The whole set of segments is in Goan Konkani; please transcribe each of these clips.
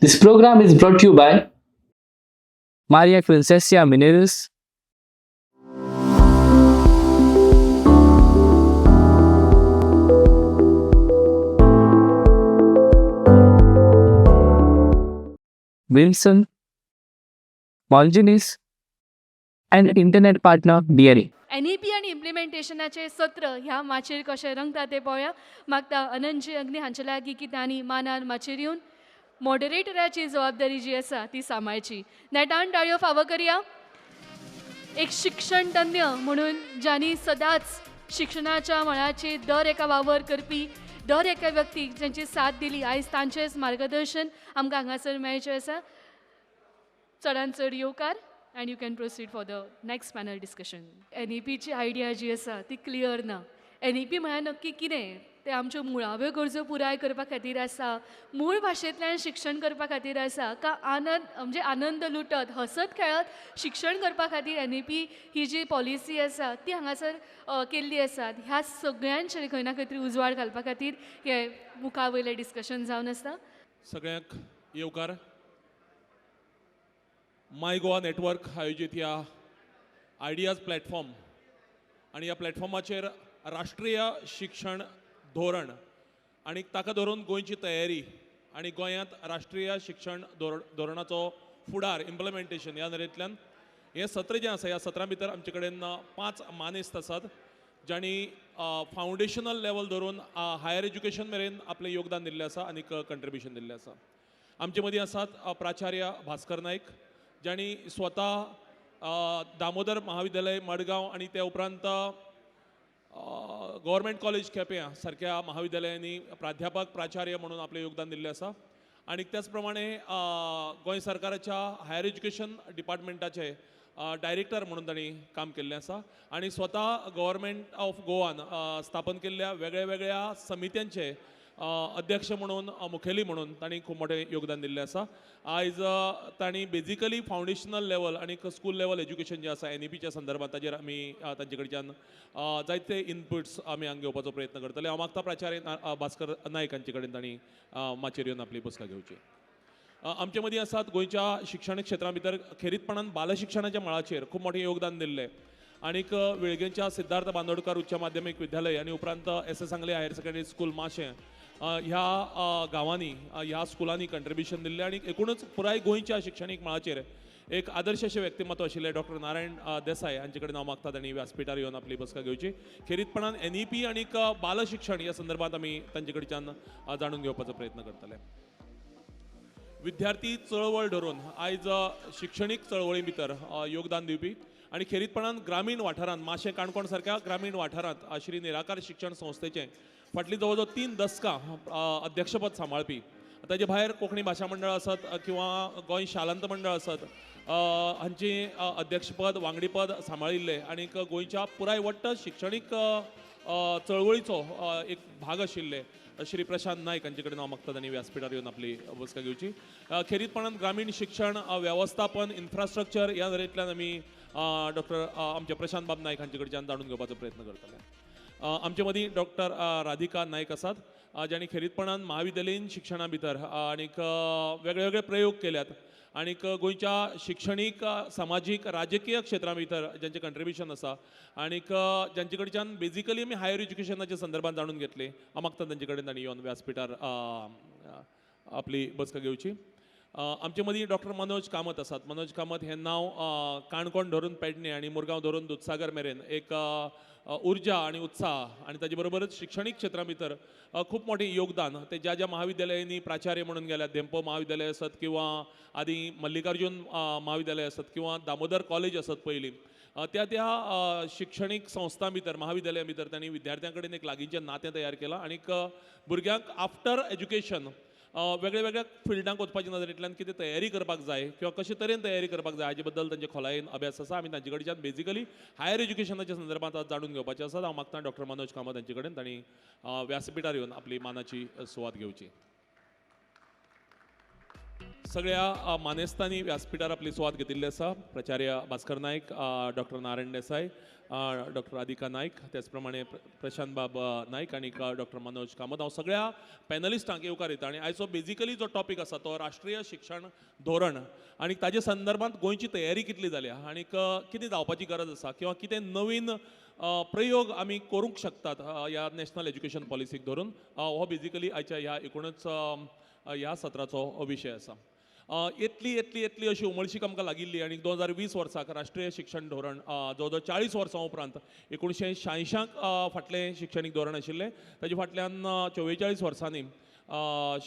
This program is brought you by Maria Princesa Minerals, Wilson, Molginis, and internet partner DNA. NEP आनी इम्प्लिमेंटेशनाचें सत्र ह्या माचयेर कशें रंगता तें पळोवया. मागता अनंतजी अग्नी हांचे लागीं की तांणी मानान माचयेर येवन मॉडरेटराची जबाबदारी जी आसा ती सांबाळची. नेटान टाळयो फावो करया. एक शिक्षण तज्ञ म्हणून ज्यांनी सदांच शिक्षणाच्या मळाचेर दर एका वावर करपी दर एका व्यक्तीक ज्यांची साथ दिली, आयज तांचेंच मार्गदर्शन आमकां हांगासर मेळचें आसा. चडान चड येवकार and you can proceed for the next panel discussion. एनईपीची idea जी आसा ती क्लियर ना. एनईपी म्हळ्यार नक्की कितें तें आमच्यो मुळाव्यो गरजो पुराय करपा खातीर आसा, मूळ भाशेंतल्यान शिक्षण करपा खातीर आसा, का आनंद म्हणजे आनंद लुटत हसत खेळत शिक्षण करपा खातीर एनईपी ही जी पॉलिसी आसा ती हांगासर केल्ली आसा. ह्या सगळ्यांचेर खंय ना खंय तरी उजवाड घालपा खातीर हे मुखा वयलें डिस्कशन जावन आसा. सगळ्यांक येवकार. माय गोवा नेटवर्क आयोजीत ह्या आयडियाज प्लॅटफॉर्म आनी ह्या प्लॅटफॉर्माचेर राष्ट्रीय शिक्षण धोरण आनी ताका धरून गोंयची तयारी आनी गोंयांत राष्ट्रीय शिक्षण धोरणाचो फुडार इम्प्लिमेंटेशन ह्या नरेंतल्यान हें सत्र जें आसा, ह्या सत्रा भितर आमचे कडेन 5 मानेस्त आसात जांणी फावंडेशनल लेवल धरून हायर एज्युकेशन मेरेन आपलें योगदान दिल्लें आसा आनी कंट्रिब्युशन दिल्लें आसा. आमचे मदीं आसात प्राचार्य भास्कर नायक, जांणी स्वता दामोदर महाविद्यालय मडगांव आनी त्या उपरांत गव्हर्मेंट कॉलेज केप्यां सारक्या महाविद्यालयांनी प्राध्यापक प्राचार्य म्हणून आपलें योगदान दिल्लें आसा. आनी त्याच प्रमाणे गोंय सरकाराच्या हायर एज्युकेशन डिपार्टमेंटाचे डायरेक्टर म्हणून तांणी काम केल्लें आसा आनी स्वता गव्हर्मेंट ऑफ गोवान स्थापन केल्ल्या वेगळ्या वेगळ्या समित्यांचे अध्यक्ष म्हणून मुखेली म्हणून तांणी खूब मोठें योगदान दिल्लें आसा. आयज तांणी बेजिकली फावंडेशनल लेवल आनी स्कूल लेवल एज्युकेशन जें आसा एनईपीच्या संदर्भात ताजेर आमी तांचे कडच्यान जायते इनपुट्स आमी हांगा घेवपाचो प्रयत्न करतले. हांव मागता प्राचार्य भास्कर नायक हांचे कडेन तांणी माचयेर येवन आपली बसका घेवची. आमचे मदीं आसात गोंयच्या शिक्षणीक क्षेत्रा भितर खेरीतपणान बालशिक्षणाच्या मळाचेर खूब मोठें योगदान दिल्लें आनीक वेळगेंच्या सिद्धार्थ बांदोडकर उच्च माध्यमीक विद्यालय आनी उपरांत S S Sangle higher secondary school Mashem ह्या गांवांनी ह्या स्कुलांनी कंट्रिब्युशन दिल्लें आनी एकूणच पुराय गोंयच्या शिक्षणीक मळाचेर एक आदर्श अशें व्यक्तिमत्व आशिल्लें डॉक्टर नारायण देसाय हांचे कडेन हांव मागता तांणी व्यासपिठार येवन आपली बसका घेवची. खेरीतपणान एनईपी आनीक बालशिक्षण ह्या संदर्भात आमी तांचे कडच्यान जाणून घेवपाचो प्रयत्न करतले. विद्यार्थी चळवळ धरून आयज शिक्षणीक चळवळी भितर योगदान दिवपी आनी खेरीतपणान ग्रामीण वाठारांत माशें काणकोण सारक्या ग्रामीण वाठारांत श्री निराकार शिक्षण संस्थेचें फाटलीं जवळ जवळ 3 दसकां अध्यक्षपद सांबाळपी, ताजे भायर कोंकणी भाशा मंडळ आसत किंवा गोंय शालांत मंडळ आसत हांची अध्यक्षपद वांगडीपद सांबाळिल्लें आनीक गोंयच्या पुराय वट्ट शिक्षणीक चळवळीचो एक भाग आशिल्ले श्री प्रशांत नायक हांचे कडेन हांव मागता तांणी व्यासपिठार येवन आपली बसका घेवची. खेरीतपणान ग्रामीण शिक्षण वेवस्थापन इन्फ्रास्ट्रक्चर ह्या नरेंतल्यान आमी डॉक्टर आमचे प्रशांत बाब नायक हांचे कडच्यान जाणून घेवपाचो प्रयत्न करतले. आमचे मदीं डॉक्टर राधिका नायक आसात जांणी खेरीतपणान महाविद्यालयीन शिक्षणा भितर आनीक वेगळे वेगळे प्रयोग केल्यात आनीक गोंयच्या शिक्षणीक सामाजीक राजकीय क्षेत्रां भितर ज्यांचें कंट्रिब्युशन आसा आनीक ज्यांचे कडच्यान बेजिकली आमी हायर एज्युकेशनाच्या संदर्भात जाणून घेतलें. हांव मागता तांचे कडेन तांणी येवन व्यासपिठार आपली बसका घेवची. आमचे मदीं डॉक्टर मनोज कामत आसात. मनोज कामत हें नांव काणकोण धरून पेडणे आनी मुरगांव धरून दुदसागर मेरेन एक उर्जा आनी उत्साह आनी ताजे बरोबरच शिक्षणीक क्षेत्रा भितर खूब मोठें योगदान ते ज्या ज्या महाविद्यालयांनी प्राचार्य म्हणून गेल्यात, धेंपो महाविद्यालय आसत किंवा आदी मल्लिकार्जून महाविद्यालय आसत किंवा दामोदर कॉलेज आसत पयलीं, त्या त्या शिक्षणीक संस्थां भितर महाविद्यालयां भितर तांणी विद्यार्थ्यां कडेन एक लागींचें नातें तयार केलां आनीक भुरग्यांक आफ्टर एज्युकेशन वेगळ्या वेगळ्या फिल्डांक वचपाच्या नदरेंतल्यान कितें तयारी करपाक जाय किंवा कशे तरेन तयारी करपाक जाय हाजे बद्दल तांचे खोलायेन अभ्यास आसा. आमी तांचे कडच्यान बेजिकली हायर एज्युकेशनाच्या संदर्भात आज जाणून घेवपाचें आसा. हांव मागता डॉक्टर मनोज कामत हांचे कडेन तांणी व्यासपिठार येवन आपली मानाची सुवात घेवची. सगळ्या मानेस्तांनी व्यासपिठार आपली सुवात घेतिल्ली आसा. प्राचार्य भास्कर नायक, डॉक्टर नारायण देसाय, डॉक्टर राधिका नायक, त्याच प्रमाणे प्रशांत बाब नायक आनी डॉक्टर मनोज कामत. हांव सगळ्या पॅनलिस्टांक येवकार दिता आनी आयचो बेजिकली जो टॉपीक आसा तो राष्ट्रीय शिक्षण धोरण आनी ताजे संदर्भात गोंयची तयारी कितली जाल्या आनी कितें जावपाची गरज आसा किंवा कितें नवीन प्रयोग आमी करूंक शकतात ह्या नॅशनल एज्युकेशन पॉलिसीक धरून, हो बेजिकली आयच्या ह्या एकूणच ह्या सत्राचो विशय आसा. येतली येतली येतली अशी उमळशीक आमकां लागिल्ली आनी 2020 वर्साक राष्ट्रीय शिक्षण धोरण जवळ जवळ 40 वर्सां उपरांत 1986 फाटलें शिक्षणीक धोरण आशिल्लें, ताजे फाटल्यान 44 वर्सांनी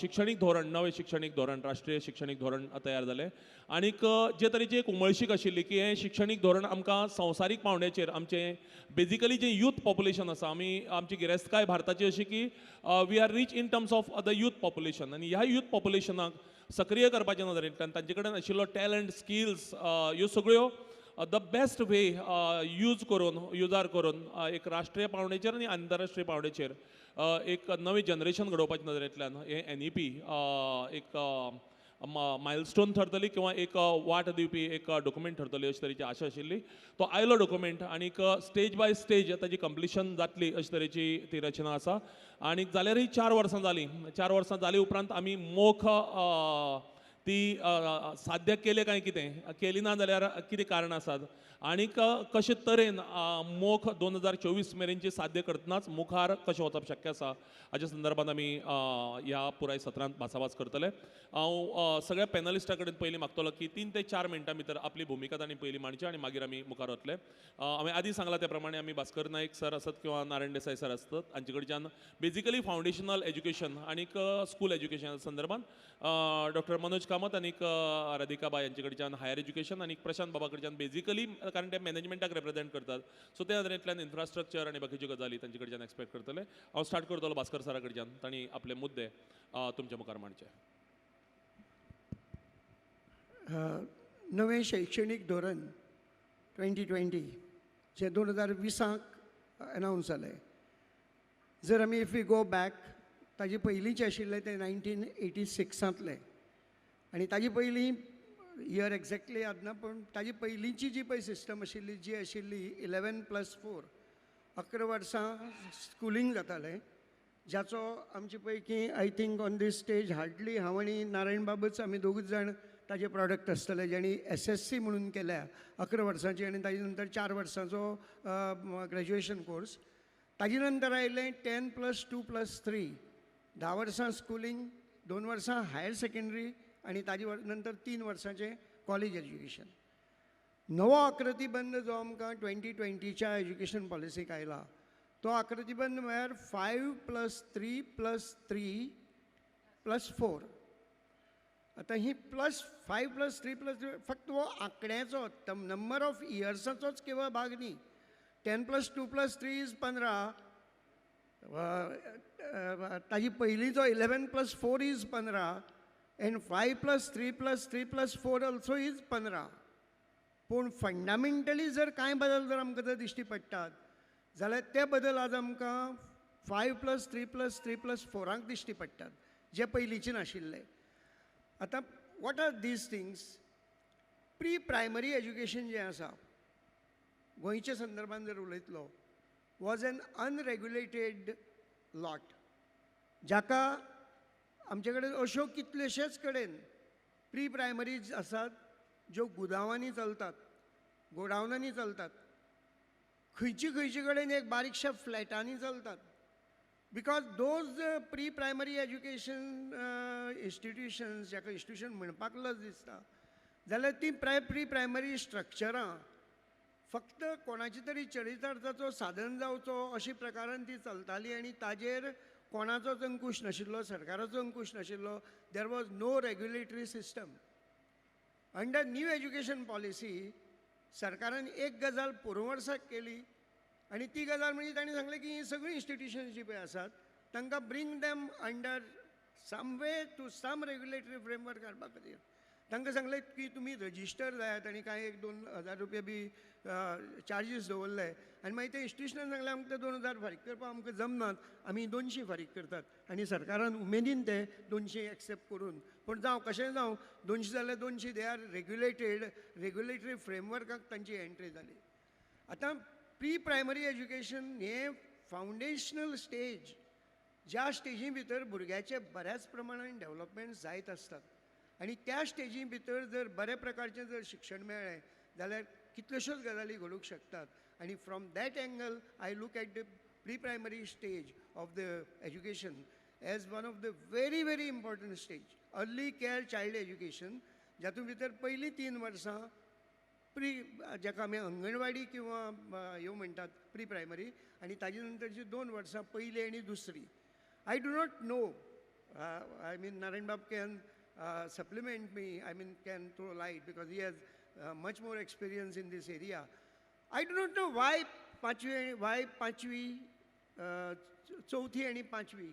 शिक्षणीक धोरण, नवें शिक्षणीक धोरण, राष्ट्रीय शिक्षणीक धोरण तयार जालें. आनीक जे तरेची एक उमळशीक आशिल्ली की हें शिक्षणीक धोरण आमकां संवसारीक पावंड्याचेर आमचें बेजिकली जें यूथ पॉप्युलेशन आसा, आमी आमची गिरेस्तकाय भारताची अशी की we are rich in terms of the youth population आनी ह्या यूथ पॉप्युलेशनाक सक्रीय करपाच्या नदरेंतल्यान तांचे कडेन आशिल्लो टॅलंट, स्किल्स ह्यो सगळ्यो the best way use करून, युजार करून एक राष्ट्रीय पावंड्याचेर आनी आंतरराष्ट्रीय पावंड्याचेर एक नवी जनरेशन घडोवपाच्या नदरेंतल्यान हें NEP एक मायलस्टोन थरतली किंवा एक वाट दिवपी एक डॉक्युमेंट थरतली अशे तरेची आशा आशिल्ली. तो आयलो डॉक्युमेंट आनीक स्टेज बाय स्टेज ताजी कंप्लिशन जातली अशे तरेची ती रचना आसा. आनीक जाल्यारय 4 वर्सां जालीं, 4 वर्सां जाली उपरांत आमी मोख ती साध्य केले काय कितें, केली ना जाल्यार कितें कारणां आसात आनीक कशे तरेन मोख 2024 मेरेनची साध्य करतनाच मुखार कशें वचप शक्य आसा हाच्या संदर्भात आमी ह्या पुराय सत्रांत भासाभास करतले. हांव सगळ्या पॅनलिस्टा कडेन पयलीं मागतलो की 3 ते 4 मिनटां भितर आपली भुमिका तांणी पयलीं मांडची आनी मागीर आमी मुखार वतले. हांवें आदीं सांगलां त्या प्रमाणे आमी भास्कर नायक सर आसत किंवा नारायण देसाय सर आसत हांचे कडच्यान बेजिकली फावंडेशनल एज्युकेशन आनीक स्कूल एज्युकेशन संदर्भात, डॉक्टर मनोज कामत आनीक राधिका बाय हांचे कडच्यान हायर एज्युकेशन आनी प्रशांत बाबा कडच्यान बेजिकली कारण ते मॅनेजमेंटाक रिप्रेझेंट करतात, सो त्या नदरेंतल्यान इन्फ्रास्ट्रक्चर आनी बाकीच्यो गजाली तांचे कडच्यान एक्सपेक्ट करतले. हांव स्टार्ट करतलो भास्कर सरा कडच्यान, तांणी आपले मुद्दे तुमच्या मुखार मांडचे. नवें शैक्षणीक धोरण 2020 जें 2020 अनावन्स जालें, जर आमी if we go back ताजे पयलींचें आशिल्लें तें 1986 आनी ताजे पयलीं इयर एक्झॅक्टली याद ना, पूण ताजी पयलींची जी पळय सिस्टम आशिल्ली जी आशिल्ली 11+4, 11 वर्सां स्कुलींग जातालें, जाचो आमचे पैकी I think on this stage hardly हांव आनी नारायण बाबूच आमी दोगूच जाण ताजे प्रॉडक्ट आसतले ज्यांणी SSC म्हणून केल्या 11 वर्सांची आनी ताजे नंतर 4 वर्सांचो ग्रॅज्युएशन कोर्स. ताजे नंतर आयलें 10+2+3, 10 वर्सां स्कुलींग, 2 वर्सां हायर सेकंडरी आनी ताजे नंतर 3 वर्सांचें कॉलेज एज्युकेशन. नवो आकृतीबंद जो आमकां 2020च्या एज्युकेशन पॉलिसीक आयला तो आकृतीबंद म्हळ्यार 5+3+3+4. आतां ही +5+3+3 फक्त हो आंकड्याचो नंबर ऑफ इयर्साचोच केवळ भाग न्ही. 10+2+3 is 15, ताजी पयलींचो 11+4 is 15 and 5+3+3+4 also is 15. पूण फंडामेंटली जर कांय बदल जर आमकां जर दिश्टी पडटात जाल्यार ते बदल आज आमकां 5+3+3+4 दिश्टी पडटात जे पयलींचे नाशिल्ले. आतां what are these things? Pre primary education जें आसा गोंयच्या संदर्भान जर उलयतलो वॉज एन अनरेग्युलेटेड लॉट, जाका आमचे कडेन अश्यो कितलेशेच कडेन प्री प्रायमरीज आसात ज्यो गुदांवांनी चलतात, गोडावनांनी चलतात, खंयचे खंयचे कडेन एक बारीकश्या फ्लॅटांनी चलतात. Because those pre primary education institutions, जाका इन्स्टिट्यूशन म्हणपाक लज दिसता, जाल्यार ती प्री प्रायमरी स्ट्रक्चरां फक्त कोणाची तरी चरितार्थाचो साधन जावचो अशे प्रकारान ती चलताली आनी ताजेर कोणाचोच अंकुश नाशिल्लो, सरकाराचो अंकुश नाशिल्लो. There was no regulatory system. Under new education policy सरकारान एक गजाल पुर्ववर्साक केली आनी ती गजाल म्हणजे तांणी सांगलें की हीं सगळीं इन्स्टिट्युशन्स जीं पळय आसात तांकां bring them under some way to some regulatory framework हाडपा खातीर. तांकां सांगलें की तुमी रजिस्टर जायात आनी कांय एक 2000 रुपया बी चार्जीस दवरले आनी मागीर ते इन्स्टिट्युशनान सांगलें आमकां 2000 फारीक करपाक आमकां जमनात, आमी 200 फारीक करतात. आनी सरकारान उमेदीन ते 200 एक्सेप्ट करून, पूण जावं कशेंय जावं 200 जाल्यार 200, they are regulated, regulatory फ्रेमवर्काक तांची एंट्री जाली. आतां प्री प्रायमरी एज्युकेशन हें फावंडेशनल स्टेज, ज्या स्टेजी भितर भुरग्याचे बऱ्याच प्रमाणान डेवलपमेंट जायत आसतात आनी त्या स्टेजी भितर जर बऱ्या प्रकारचें जर शिक्षण मेळ्ळें जाल्यार कितल्योश्योच गजाली घडूंक शकतात. आनी from that angle I look at the pre primary stage of the education as one of the very very important stage. Early care child education जातूंत भितर पयलीं 3 वर्सां प्री, जाका आमी अंगणवाडी किंवा ह्यो म्हणटात प्री प्रायमरी, आनी ताजे नंतरची 2 वर्सां पयली आनी दुसरी. I do not know, I mean Narayan Bab can supplement me, I mean can throw light because he has much more experience in this area. I do not know why पांचवी, वाय पांचवी, चवथी आनी पांचवी,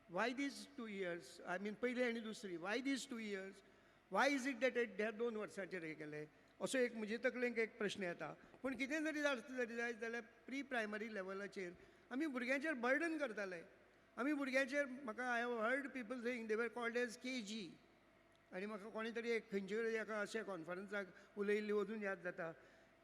why these 2 years, I mean पयली आनी दुसरी, why these 2 years, why is it that ह्या 2 वर्सांचेर हें केलें, असो एक म्हजे तकलेंक एक प्रश्न येता. पूण कितें जरी जरी जायत जाल्यार प्री प्रायमरी लेवलाचेर आमी भुरग्यांचेर बर्डन करताले. आमी भुरग्यांचेर, म्हाका I have heard people saying they were called as KG, आनी म्हाका कोणी तरी एक खंयचे कडेन एका अशा कॉन्फरन्साक उलयिल्ली अजून याद जाता,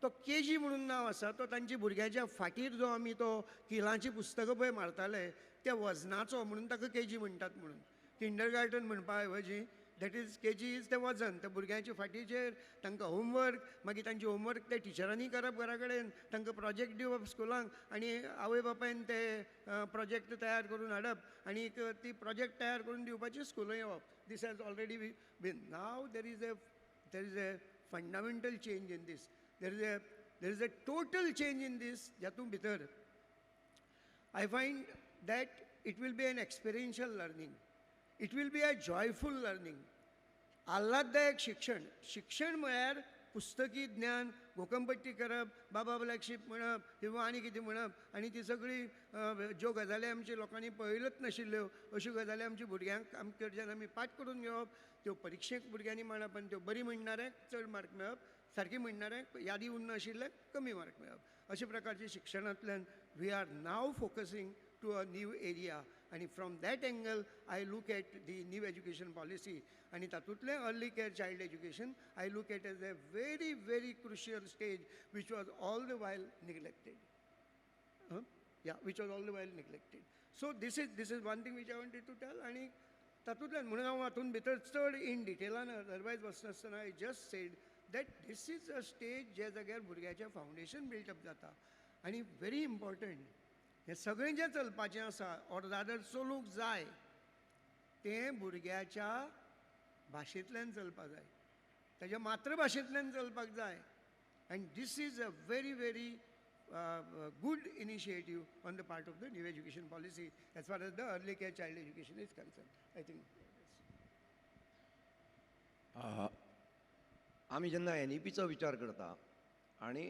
तो केजी म्हणून नांव आसा, तो तांच्या भुरग्यांच्या फाटीर जो आमी तो किलांची पुस्तकां पळय मारताले त्या वजनाचो म्हणून ताका केजी म्हणटात. म्हणून किंडर गार्डन म्हणपा ऐवजी that is KG is तें वजन, त्या भुरग्यांच्या फाटीचेर तांकां होमवर्क, मागीर तांचे होमवर्क ते टिचरांनी करप घरा कडेन, तांकां प्रोजेक्ट दिवप स्कुलांक आनी आवय बापायन ते प्रोजेक्ट तयार करून हाडप आनी ती प्रोजेक्ट तयार करून दिवपाची स्कुलां येवप. This has already been. Now there is a fundamental change in this, there is a total change in this, जातूंत भितर I find that it will be an experiential learning, it will be a joyful learning, आल्हाददायक शिक्षण. शिक्षण म्हळ्यार पुस्तकी ज्ञान, घोकंपट्टी करप, बाबा ब्लॅकशीप म्हणप किंवा आनी कितें म्हणप आनी ती सगळी ज्यो गजाली आमच्या लोकांनी पळयल्योच नाशिल्ल्यो अश्यो गजाली आमच्या भुरग्यांक आमचे कडच्यान आमी पाठ करून घेवप, त्यो परिक्षेक भुरग्यांनी म्हणप आनी त्यो बरी म्हणणाऱ्यांक चड मार्क मेळप, सारकी म्हणणाऱ्यांक यादी उरनाशिल्ल्याक कमी मार्क मेळप, अशा प्रकारच्या शिक्षणांतल्यान we are now focusing to a new area. आनी from that angle I look at the new education policy आनी तातूंतलें early care child education I look at as a very very crucial stage which was all the while neglected. Yeah, which was all the while neglected. So this is one thing which I wanted to tell. आनी तातूंतल्यान म्हणून हांव हातूंत भितर चड इन डिटेलान अदरवायज वचनासतना I just said that this is a stage ज्या जाग्यार भुरग्याचें फावंडेशन बिल्टअप जाता आनी व्हेरी इम्पॉर्टंट हें सगळें जें चलपाचें आसा ऑर रादर चलूंक जाय तें भुरग्याच्या भाशेंतल्यान चलपाक जाय, ताच्या मातृभाशेंतल्यान चलपाक जाय. And this is a very very good initiative on the part of the new education policy as far as the early care child education is concern. I think आमी जेन्ना एनईपीचो विचार करता आनी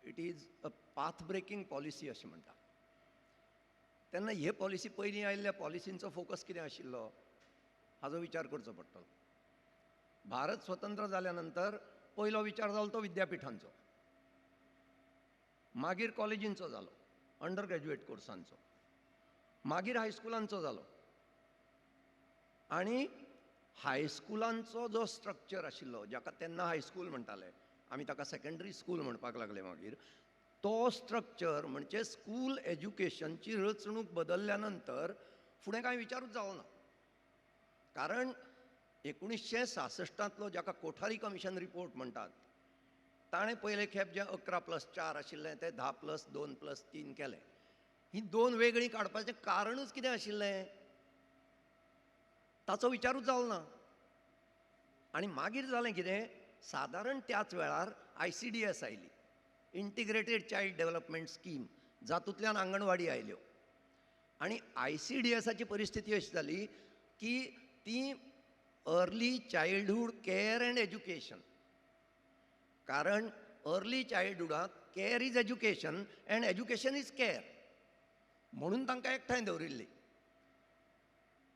it is a path breaking policy अशें म्हणटा तेन्ना हे पॉलिसी पयलीं आयिल्ल्या पॉलिसींचो फोकस कितें आशिल्लो हाजो विचार करचो पडटलो. भारत स्वतंत्र जाल्या नंतर पयलो विचार जालो तो विद्यापिठांचो, मागीर कॉलेजींचो जालो, अंडर ग्रॅज्युएट कोर्सांचो, मागीर हायस्कुलांचो जालो. आनी हायस्कुलांचो जो स्ट्रक्चर आशिल्लो जाका तेन्ना हायस्कूल म्हणटाले, आमी ताका सेकेंडरी स्कूल म्हणपाक लागले मागीर, तो स्ट्रक्चर म्हणजे स्कूल एज्युकेशनची रचणूक बदलल्या नंतर फुडें कांय विचारूच जालो ना. कारण 1966 जाका कोठारी कमिशन रिपोर्ट म्हणटात ताणें पयले खेप जें 11+4 आशिल्लें तें 10+2+3 केलें. ही दोन वेगळीं काडपाचें कारणूच कितें आशिल्लें ताचो विचारूच जालो ना. आनी मागीर जालें कितें, सादारण त्याच वेळार ICDS आयली, इंटिग्रेटेड चायल्ड डेव्हलपमेंट स्कीम, जातूंतल्यान आंगणवाडी आयल्यो. आनी ICDSाची परिस्थिती अशी जाली की ती early childhood care and education, कारण early चायल्डहुडांत care is education and education is care म्हणून तांकां एकठांय दवरिल्ली.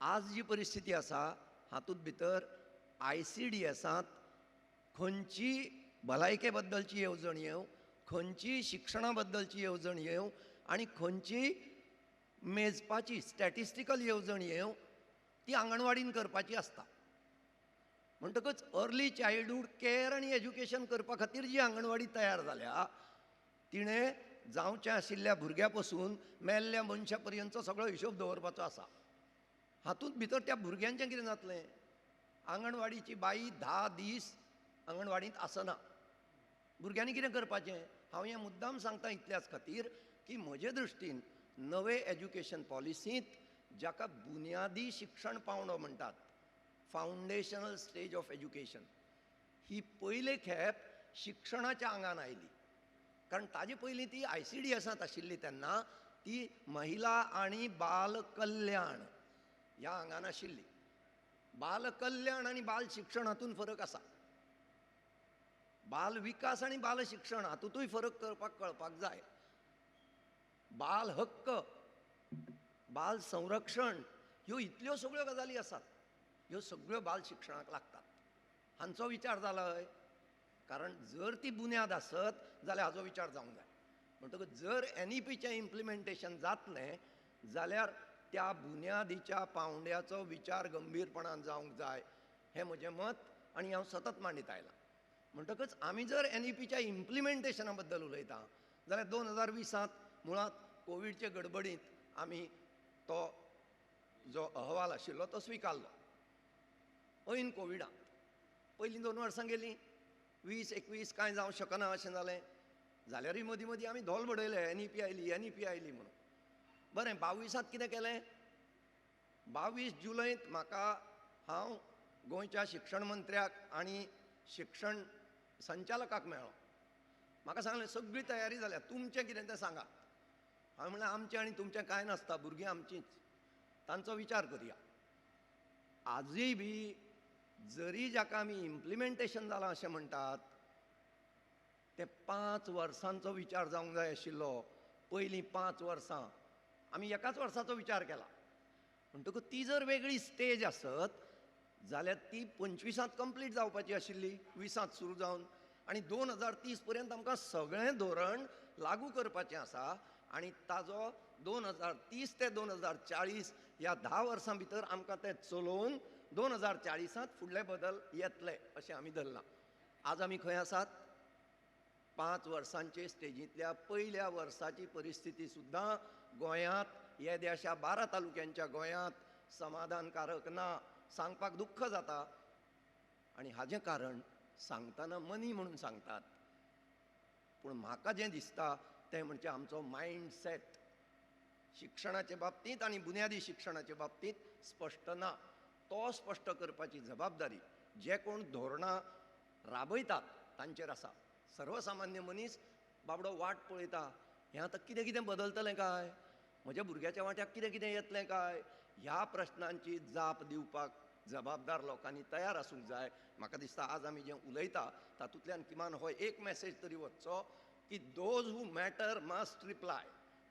आज जी परिस्थिती आसा हातूंत भितर आय-सी-डी-एसांत खंयची भलायके बद्दलची येवजण येवं, खंयची शिक्षणा बद्दलची येवजण येवं आनी खंयची मेजपाची स्टॅटिस्टिकल येवजण येवं, ती आंगणवाडीन करपाची आसता. म्हणटकच अर्ली चायल्डहूड केअर आनी एज्युकेशन करपा खातीर जी आंगणवाडी तयार जाल्या तिणें जावचें आशिल्ल्या भुरग्या पसून मेल्ल्या मनशा पर्यंतचो सगळो हिशोब दवरपाचो आसा. हातूंत भितर त्या भुरग्यांचें कितें जातलें? आंगणवाडीची बाई 10 दीस आंगणवाडींत आसना, भुरग्यांनी कितें करपाचें? हांव हें मुद्दाम सांगता इतल्याच खातीर की म्हजे दृश्टीन नवे एज्युकेशन पॉलिसींत जाका बुन्यादी शिक्षण पावंडो म्हणटात, फावंडेशनल स्टेज ऑफ एज्युकेशन, ही पयले खेप शिक्षणाच्या आंगान आयली. कारण ताजे पयलीं ती आय-सी-डी-एसांत आशिल्ली तेन्ना ती महिला आनी बाल कल्याण ह्या आंगान आशिल्ली. बाल कल्याण आनी बाल शिक्षण हातूंत फरक आसा, बाल विकास आनी बाल शिक्षण हातूंतूय फरक करपाक कळपाक जाय. बाल हक्क, बाल संरक्षण ह्यो इतल्यो सगळ्यो गजाली आसात, ह्यो सगळ्यो बाल शिक्षणाक लागतात. हांचो विचार जाला हय? कारण जर ती बुन्याद आसत जाल्यार हाजो विचार जावंक जाय. म्हणटकच जर एन-ई-पीचें इम्प्लिमेंटेशन जातलें जाल्यार त्या बुन्यादीच्या पावंड्याचो विचार गंभीरपणान जावंक जाय, हें म्हजें मत आनी हांव सतत मांडीत आयलां. म्हणटकच आमी जर एन-ई-पीच्या इम्प्लिमेंटेशना बद्दल उलयता जाल्यार 2020 मुळांत कोविडचे गडबडींत आमी तो जो अहवाल आशिल्लो तो स्विकारलो. ऐन कोविडांत पयलीं 2 वर्सां गेलीं, 20, 21 कांय जावंक शकना अशें जालें. जाल्यारूय मदीं मदीं आमी धोल बडयले, एन-ई-पी आयली, एन-ई-पी आयली म्हणून. बरें, 22 कितें केलें? 22 जुलयंत म्हाका हांव गोंयच्या शिक्षण मंत्र्याक आनी शिक्षण संचालकाक मेळ्ळो. म्हाका सांगलें सगळी तयारी जाल्या, तुमचें कितें तें सांगात. हांवें म्हणलें आमचें आनी तुमचें कांय नासता, भुरगीं आमचींच, तांचो विचार करया. आजूय बी जरी जाका आमी इम्प्लिमेंटेशन जालां अशें म्हणटात ते 5 वर्सांचो विचार जावंक जाय आशिल्लो. पयलीं 5 वर्सां आमी एकाच वर्साचो विचार केला. म्हणटकूच ती जर वेगळी स्टेज आसत जाल्यार ती 25 कंप्लीट जावपाची आशिल्ली, 20 सुरू जावन, आनी 2030 पर्यंत आमकां सगळें धोरण लागू करपाचें आसा. आनी ताजो 2030 ते 2040 ह्या 10 वर्सां भितर आमकां तें चलोवन 2040 फुडले बदल येतले अशें आमी धरलां. आज आमी खंय आसात? 5 वर्सांचे स्टेजींतल्या पयल्या वर्साची परिस्थिती सुद्दां गोंयांत येद्याशा 12 तालुक्यांच्या गोंयांत समाधानकारक ना, सांगपाक दुख्ख जाता. आनी हाजें कारण सांगतना मनी म्हणून सांगतात, पूण म्हाका जें दिसता तें म्हणजे आमचो मायंडसेट शिक्षणाचे बाबतींत आनी बुन्यादी शिक्षणाचे बाबतींत स्पश्ट ना. तो स्पश्ट करपाची जबाबदारी जे कोण धोरणां राबयतात तांचेर आसा. सर्वसामान्य मनीस बाबडो वाट पळयता, हें आतां कितें कितें बदलतलें काय, म्हज्या भुरग्याच्या वांट्याक कितें कितें येतलें काय, ह्या प्रश्नांची जाप दिवपाक जबाबदार लोकांनी तयार आसूंक जाय. म्हाका दिसता आज आमी जें उलयता तातूंतल्यान किमान हो एक मॅसेज तरी वचचो की those who matter must reply,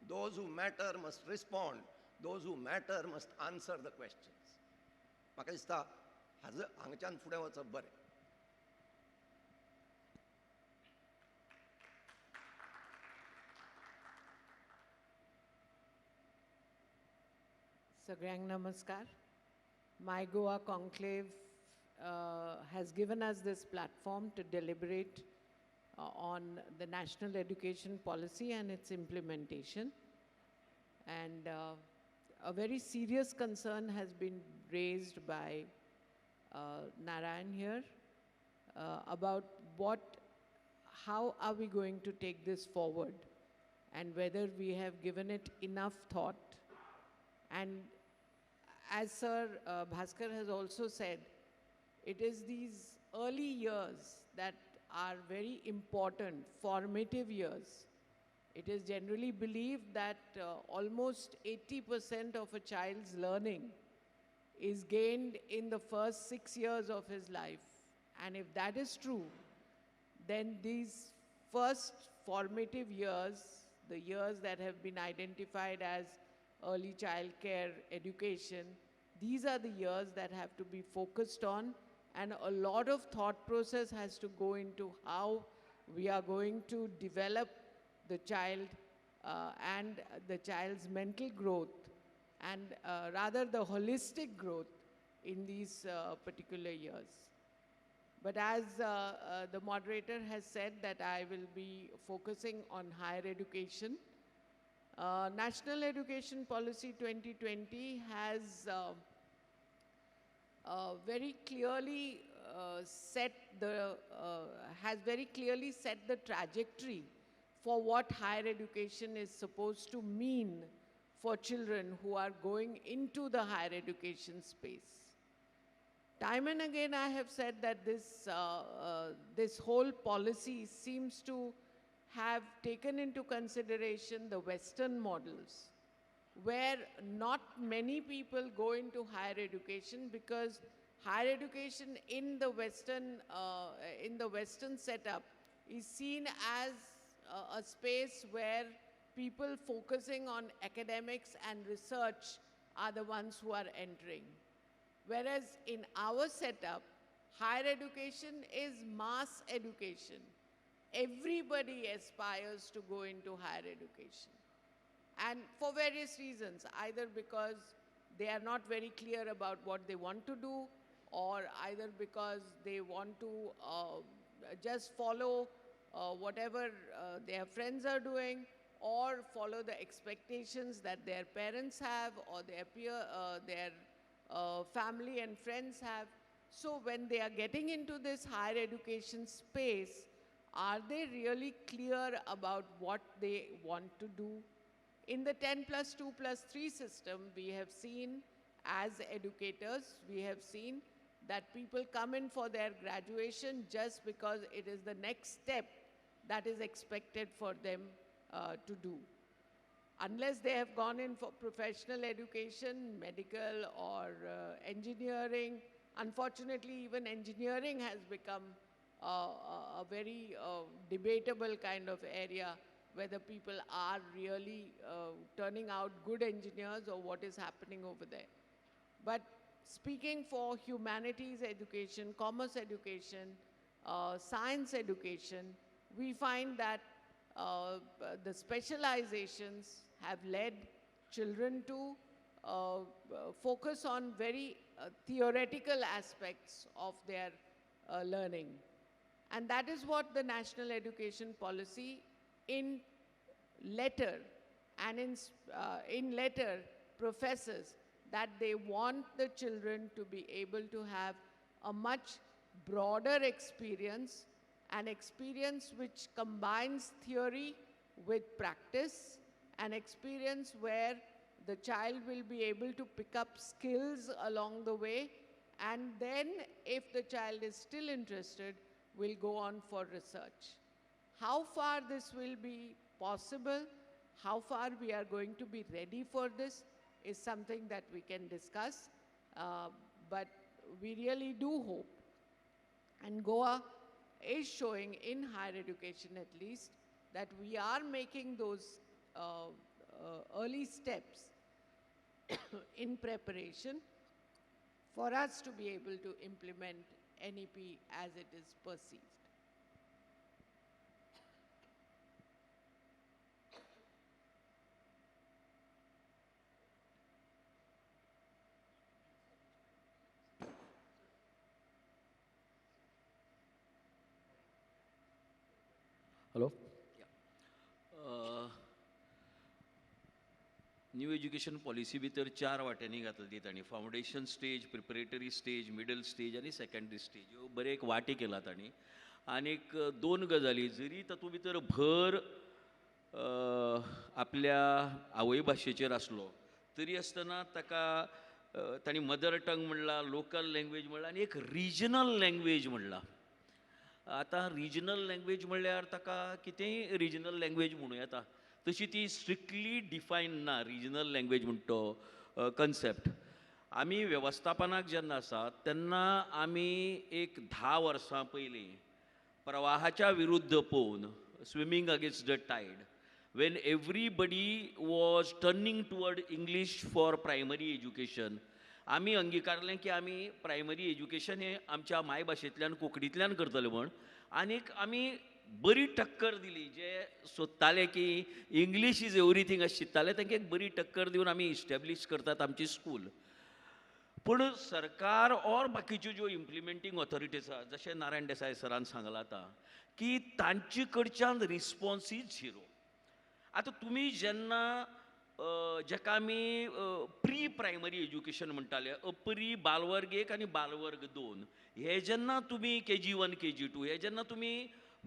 those who matter must respond, those who matter must answer the questions. म्हाका दिसता हाजो हांगच्यान फुडें वचप बरें. सगळ्यांक नमस्कार. My Goa Conclave has given us this platform to deliberate on the national education policy and its implementation. And a very serious concern has been raised by Narayan here about how are we going to take this forward and whether we have given it enough thought. And as Sir Bhaskar has also said, it is these early years that are very important, formative years. It is generally believed that almost 80% of a child's learning is gained in the first 6 years of his life. And if that is true, then these first formative years, the years that have been identified as early child care education, these are the years that have to be focused on And a lot of thought process has to go into how we are going to develop the child and the child's mental growth, and rather the holistic growth in these particular years. But as the moderator has said, that I will be focusing on higher education. National Education Policy 2020 has very clearly set the trajectory for what higher education is supposed to mean for children who are going into the higher education space. Time and again, I have said that this, this whole policy seems to have taken into consideration the Western models, where not many people go into higher education because higher education in the Western setup is seen as a space where people focusing on academics and research are the ones who are entering. Whereas in our setup, higher education is mass education. Everybody aspires to go into higher education. And for various reasons, either because they are not very clear about what they want to do, or either because they want to just follow whatever their friends are doing, or follow the expectations that their parents have, or their peer, their family and friends have. So when they are getting into this higher education space, are they really clear about what they want to do? In the 10+2+3 system, we have seen, as educators, we have seen that people come in for their graduation just because it is the next step that is expected for them to do. Unless they have gone in for professional education, medical or engineering. Unfortunately, even engineering has become a very debatable kind of area, whether people are really turning out good engineers or what is happening over there. But speaking for humanities education, commerce education, science education, we find that the specializations have led children to focus on very theoretical aspects of their learning. And that is what the National Education Policy in letter and in letter professes, that they want the children to be able to have a much broader experience, an experience which combines theory with practice, an experience where the child will be able to pick up skills along the way, and then if the child is still interested, will go on for research. How far this will be possible, how far we are going to be ready for this is something that we can discuss, but we really do hope, and Goa is showing in higher education at least, that we are making those early steps in preparation for us to be able to implement NEP as it is perceived. Hello. New education policy भितर चार वाट्यांनी घातली ती तांणी, foundation stage, preparatory stage, middle stage आनी सेकेंडरी स्टेज, ह्यो बरे एक वांटे केला तांणी. आनीक दोन गजाली जरी तातूंत भितर भर आपल्या आवय भाशेचेर आसलो तरी आसतना ताका तांणी मदर टंग म्हणला, लोकल लँग्वेज म्हणला आनी एक रिजनल लँग्वेज म्हणला. आतां रिजनल लँग्वेज म्हणल्यार ताका कितेंय रिजनल लँग्वेज म्हणूं येता, तशी ती स्ट्रिक्टली डिफायन ना रिजनल लँग्वेज म्हणटा तो कन्सेप्ट. आमी वेवस्थापनाक जेन्ना आसा तेन्ना आमी एक 10 वर्सां पयलीं प्रवाहाच्या विरुद्ध पळोवन, swimming against the tide, when everybody was turning toward English for primary education, आमी अंगिकारलें की आमी प्रायमरी एज्युकेशन हें आमच्या मायभाशेंतल्यान कोंकणींतल्यान करतले म्हण, आनीक आमी बरी टक्कर दिली. जे सोदताले की इंग्लीश is everything अशें चिंत्ताले तांकां एक बरी टक्कर दिवन आमी इस्टेब्लीश करतात आमची स्कूल. पूण सरकार ऑर बाकीच्यो ज्यो इम्प्लिमेंटींग ऑथॉरिटीज आसा, जशें नारायण देसाय सरान सांगलां आतां, की तांचे कडच्यान रिस्पोन्स is zero. आतां तुमी जेन्ना जेका आमी प्री प्रायमरी एज्युकेशन म्हणटाले, अपरी बालवर्ग 1 आनी बालवर्ग 2, हे जेन्ना तुमी KG 1 KG 2 हे जेन्ना तुमी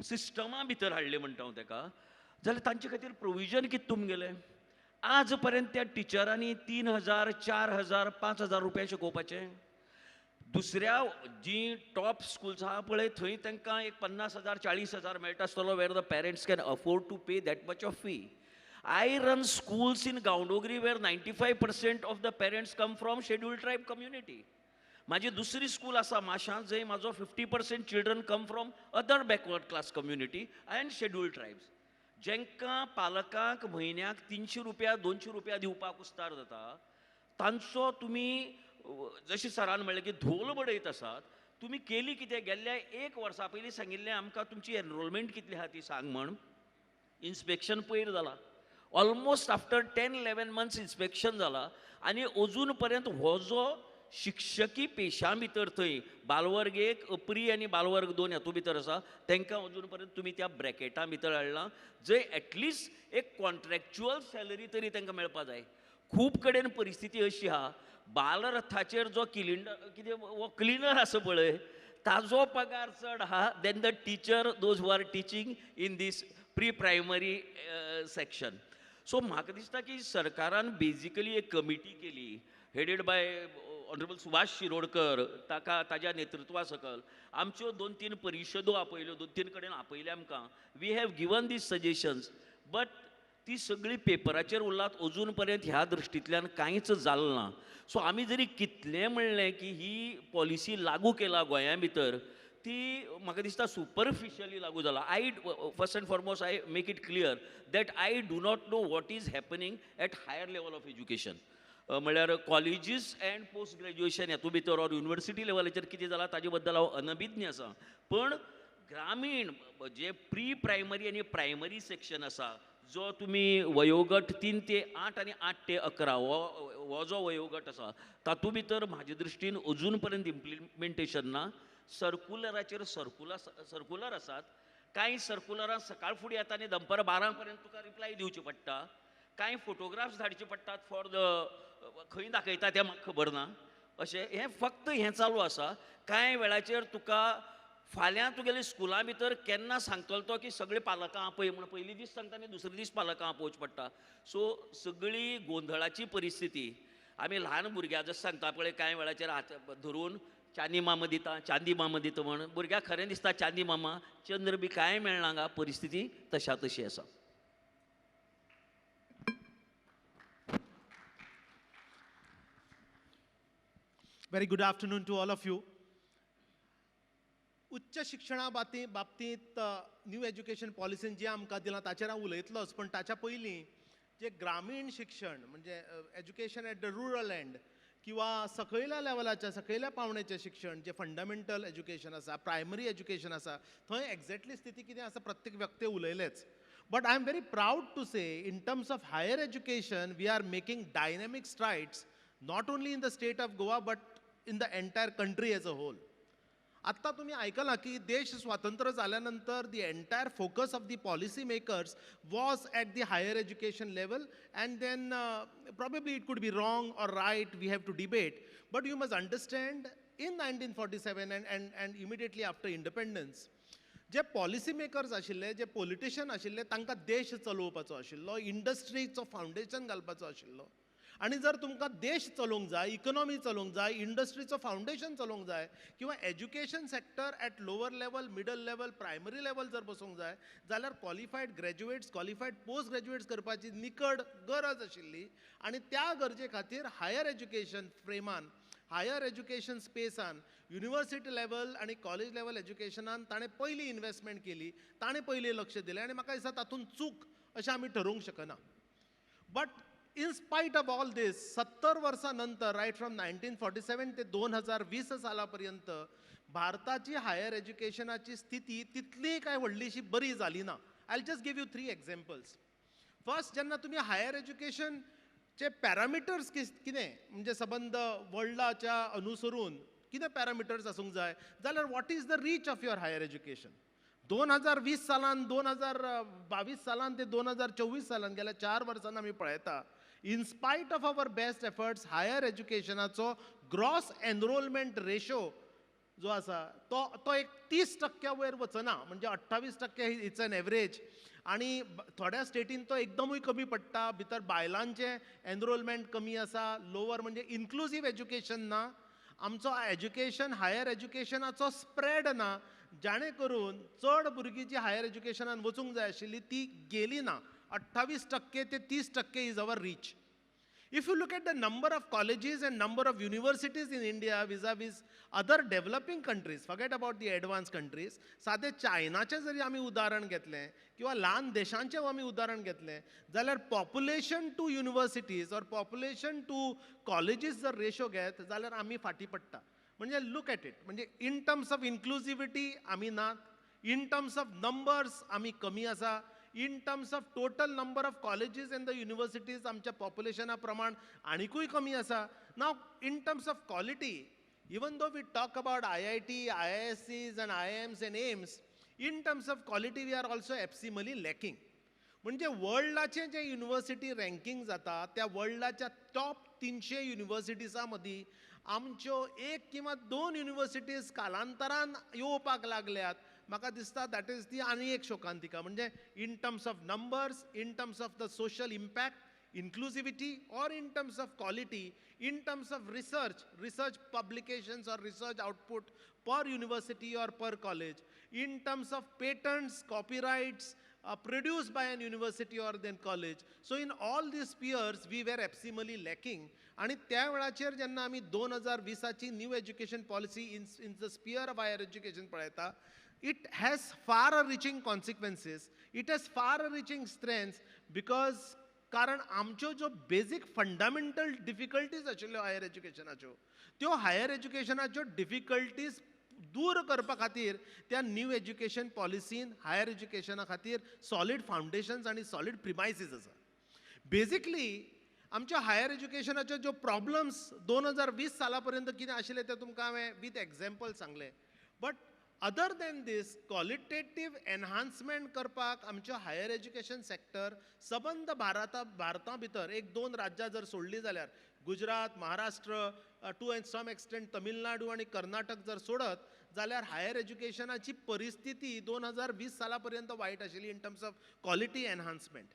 सिस्टमा भितर हाडले म्हणटा हांव तेका, जाल्यार तांचे खातीर प्रोविजन कितें तुमगेलें? आज पर्यंत त्या टिचरांनी 3,000 4,000 5,000 रुपया शिकोवपाचें. दुसऱ्या जी टॉप स्कुल्स आहा पळय थंय तांकां एक 50,000 40,000 मेळटा आसतलो, where the parents can afford to pay that much of fee. I run schools in Gaondongri where 95% of the parents come from scheduled tribe community. म्हाजी दुसरी स्कूल आसा माशांत, जंय म्हाजो 50% children come from other backward class community and scheduled tribes. जेंकां पालकांक म्हयन्याक 300 रुपया 200 रुपया दिवपाक कुस्तार जाता, तांचो तुमी जशें सरान म्हणलें की धोल बडयत आसात. तुमी केली कितें? गेल्ल्या 1 वर्सा पयलीं सांगिल्लें आमकां तुमची एनरोलमेंट कितली आहा ती सांग म्हण. इन्स्पेक्शन पयर जाला, ऑलमोस्ट आफ्टर 10-11 मंथ्स इन्स्पेक्शन जाला, आनी अजून पर्यंत हो जो शिक्षकी पेशा भितर थंय बालवर्ग 1 अपरी आनी बालवर्ग 2 हातूंत भितर आसा, तांकां अजून पर्यंत तुमी त्या ब्रॅकेटा भितर हाडला, जंय एटलिस्ट एक कॉन्ट्रॅक्च्युअल सॅलरी तरी तांकां मेळपा जाय. खूब कडेन परिस्थिती अशी आहा, बालरथाचेर जो किलिंडर कितें हो क्लिनर आसा पळय, ताजो पगार चड आहा than the teacher those who are teaching in this pre primary section. So म्हाका दिसता की सरकारान बेजिकली एक कमिटी केली headed by honourable Subhash Shirodkar, ताका ताज्या नेतृत्वा सकल आमच्यो 2-3 परिशदो आपयल्यो, 2-3 कडेन आपयले आमकां. We have given these suggestions, but ती सगळी पेपराचेर उरलात, अजून पर्यंत ह्या दृश्टींतल्यान कांयच जालें ना. सो आमी जरी कितलें म्हणलें की ही पॉलिसी लागू केला गोंया भितर, ती म्हाका दिसता सुपरफिशियली लागू जाला. I first and foremost I make it clear that I do not know what is happening at higher level of education, म्हळ्यार कॉलेजीस अँड पोस्ट ग्रॅज्युएशन हातूंत भितर ऑर युनिवर्सिटी लेवलाचेर कितें जालां ताजे बद्दल हांव अनभिज्ञ आसा. पण ग्रामीण जे प्री प्रायमरी आनी प्रायमरी सेक्शन आसा, जो तुमी वयोगट 3 ते 8 आनी 8 ते 11 हो जो वयोगट आसा, तातूंत भितर म्हाजे दृश्टीन अजून पर्यंत इम्प्लिमेंटेशन ना. सर्कुलराचेर सर्कुलर आसात, कांय सर्कुलरां सकाळ फुडें येता आनी दनपार 12 पर्यंत तुका रिप्लाय दिवची पडटा, कांय फोटोग्राफ्स धाडचे पडटात फॉर the खंय दाखयता तें म्हाका खबर ना. अशें हें फक्त हें चालू आसा. कांय वेळाचेर तुका फाल्यां तुगेले स्कुला भितर केन्ना सांगतलो तो की सगळे पालकां आपय म्हूण, पयली दीस सांगता आनी दुसरे दीस पालकां आपोवचें पडटा. सो सगळी गोंधळाची परिस्थिती. आमी ल्हान भुरग्यां जशें सांगता पळय, कांय वेळाचेर हात धरून चांदी मामा दिता, चांदी मामा दिता म्हण, भुरग्याक खरें दिसता चांदी मामा, चंद्र बी कांय मेळना हांगा. परिस्थिती तशा तशी आसा. Very good afternoon to all of you. उच्च शिक्षणा बाबतींत न्यू एज्युकेशन पॉलिसीन जें आमकां दिलां ताचेर हांव उलयतलोच, पण ताच्या पयलीं जें ग्रामीण शिक्षण म्हणजे education at the rural end किंवा सकयल्या लेवलाच्या सकयल्या पावण्याचें शिक्षण जें फंडामेंटल एज्युकेशन आसा, प्रायमरी एज्युकेशन आसा, थंय एक्झॅक्टली स्थिती कितें आसा प्रत्येक व्यक्ती उलयलेच. But I am very proud to say in terms of higher education we are making dynamic strides not only in the state of Goa but in the entire country as a whole. आत्ता तुम्ही ऐकला की देश स्वातंत्र्य झाल्यानंतर the entire focus of the policy makers was at the higher education level, and then probably it could be wrong or right, we have to debate, but you must understand in 1947 and immediately after independence J policy makers आशिल्ले, जे पॉलिटिशियन आशिल्ले, तांकां देश चलोवपाचो आशिल्लो, इंडस्ट्रीचो फावंडेशन घालपाचो आशिल्लो. आनी जर तुमकां देश चलोवंक जाय, इकॉनॉमी चलोवंक जाय, इंडस्ट्रीचो फावंडेशन चलोवंक जाय, किंवा education sector at lower level, middle level, primary level जर बसोवंक जाय जाल्यार qualified graduates, qualified post graduates करपाची निकड गरज आशिल्ली. आनी त्या गरजे खातीर हायर एज्युकेशन फ्रेमान, हायर एज्युकेशन स्पेसान, युनिवर्सिटी लेवल आनी कॉलेज लेवल एज्युकेशनान ताणें पयली इन्वेस्टमेंट केली, ताणें पयलीं लक्ष दिलें. आनी म्हाका दिसता तातूंत चूक अशें आमी ठरोवंक शकना. But In spite of all this, 70 वर्सां नंतर, right from 1947 ते 2020 सालापर्यंत भारताची हायर एज्युकेशनाची स्थिती तितली काय व्हडलीशी बरी जाली ना. I just give you three examples. First, जेन्ना तुमी हायर एज्युकेशनचे पॅरामिटर्स कितें, म्हणजे सबंद वर्ल्डाच्या अनुसरून कितें पॅरामिटर्स आसूंक जाय जाल्यार, what is the reach of your higher education? 2020 सालान, 2022 सालान ते 2024 सालान, गेल्या 4 वर्सांनी आमी पळयता, in spite of our best efforts, higher एज्युकेशनाचो gross enrolment ratio जो आसा तो एक 30% वयर वचना, म्हणजे 28% it's an average. आनी थोड्या स्टेटीन तो एकदमूय कमी पडटा. भितर बायलांचें एनरोलमेंट कमी आसा, लोवर, म्हणजे इन्क्लुजीव एज्युकेशन ना. आमचो एज्युकेशन, हायर एज्युकेशनाचो स्प्रेड ना, जाणे करून चड भुरगीं जी हायर एज्युकेशनान वचूंक जाय आशिल्ली ती गेली ना. 28% ते 30% is our reach. If you look at the number of colleges and number of universities in India vis-a-vis other developing countries, forget about the advanced countries, साधे चायनाचें जरी आमी उदाहरण घेतलें किंवा ल्हान देशांचें आमी उदाहरण घेतलें जाल्यार, population to universities or population to colleges जर रेशो घेत जाल्यार आमी फाटीं पडटा. म्हणजे लूक एट it, म्हणजे इन टर्म्स ऑफ इन्क्लुजिविटी आमी नात, इन टर्म्स ऑफ नंबर्स आमी कमी आसा, in terms of total number of colleges and the universities आमच्या पॉप्युलेशना प्रमाण आनिकूय कमी आसा. Now, in terms of quality, even though we talk about IIT, IIScs and IIMs and AIIMS, in terms of quality we are also abysmally lacking. म्हणजे वर्ल्डाचें जें युनिवर्सिटी रँकींग जाता, त्या वर्ल्डाच्या टॉप 300 युनिवर्सिटीजां मदीं आमच्यो एक किंवा दोन युनिवर्सिटीज कालांतरान येवपाक लागल्यात. म्हाका दिसता that is ती आनी एक शोकांतिका. म्हणजे in terms of numbers, in terms of the social impact, inclusivity, or in terms of quality, in terms of research publications or research output per university or per college, in terms of patents, copyrights produced by an university or then college. So in all these spheres, we were abysmally lacking. आणि त्या वेळाचेर जेन्ना आमी 2020ची new education policy in the sphere of higher education पळयता, it has far reaching consequences, it has far reaching strengths, because कारण आमच्यो ज्यो बेजीक फंडामेंटल डिफिकल्टीज आशिल्ल्यो हायर एज्युकेशनाच्यो, त्यो हायर एज्युकेशनाच्यो डिफिकल्टीज दूर करपा खातीर त्या न्यू एज्युकेशन पॉलिसीन हायर एज्युकेशना खातीर सॉलीड फावंडेशन्स आनी सॉलीड प्रिमायसीस आसा. बेजिकली आमच्या हायर एज्युकेशनाच्यो ज्यो प्रॉब्लम्स 2020 साला पर्यंत कितें आशिल्ले ते तुमकां हांवें विथ एग्जाम्पल सांगलें. But other than this, qualitative enhancement करपाक आमच्यो हायर एज्युकेशन सेक्टर सबंद भारता भितर एक दोन राज्यां जर सोडलीं जाल्यार, Gujarat, Maharashtra, to and some extent Tamil Nadu आनी कर्नाटक जर सोडत जाल्यार, हायर एज्युकेशनाची परिस्थिती 2020 साला पर्यंत वायट आशिल्ली in terms of quality enhancement,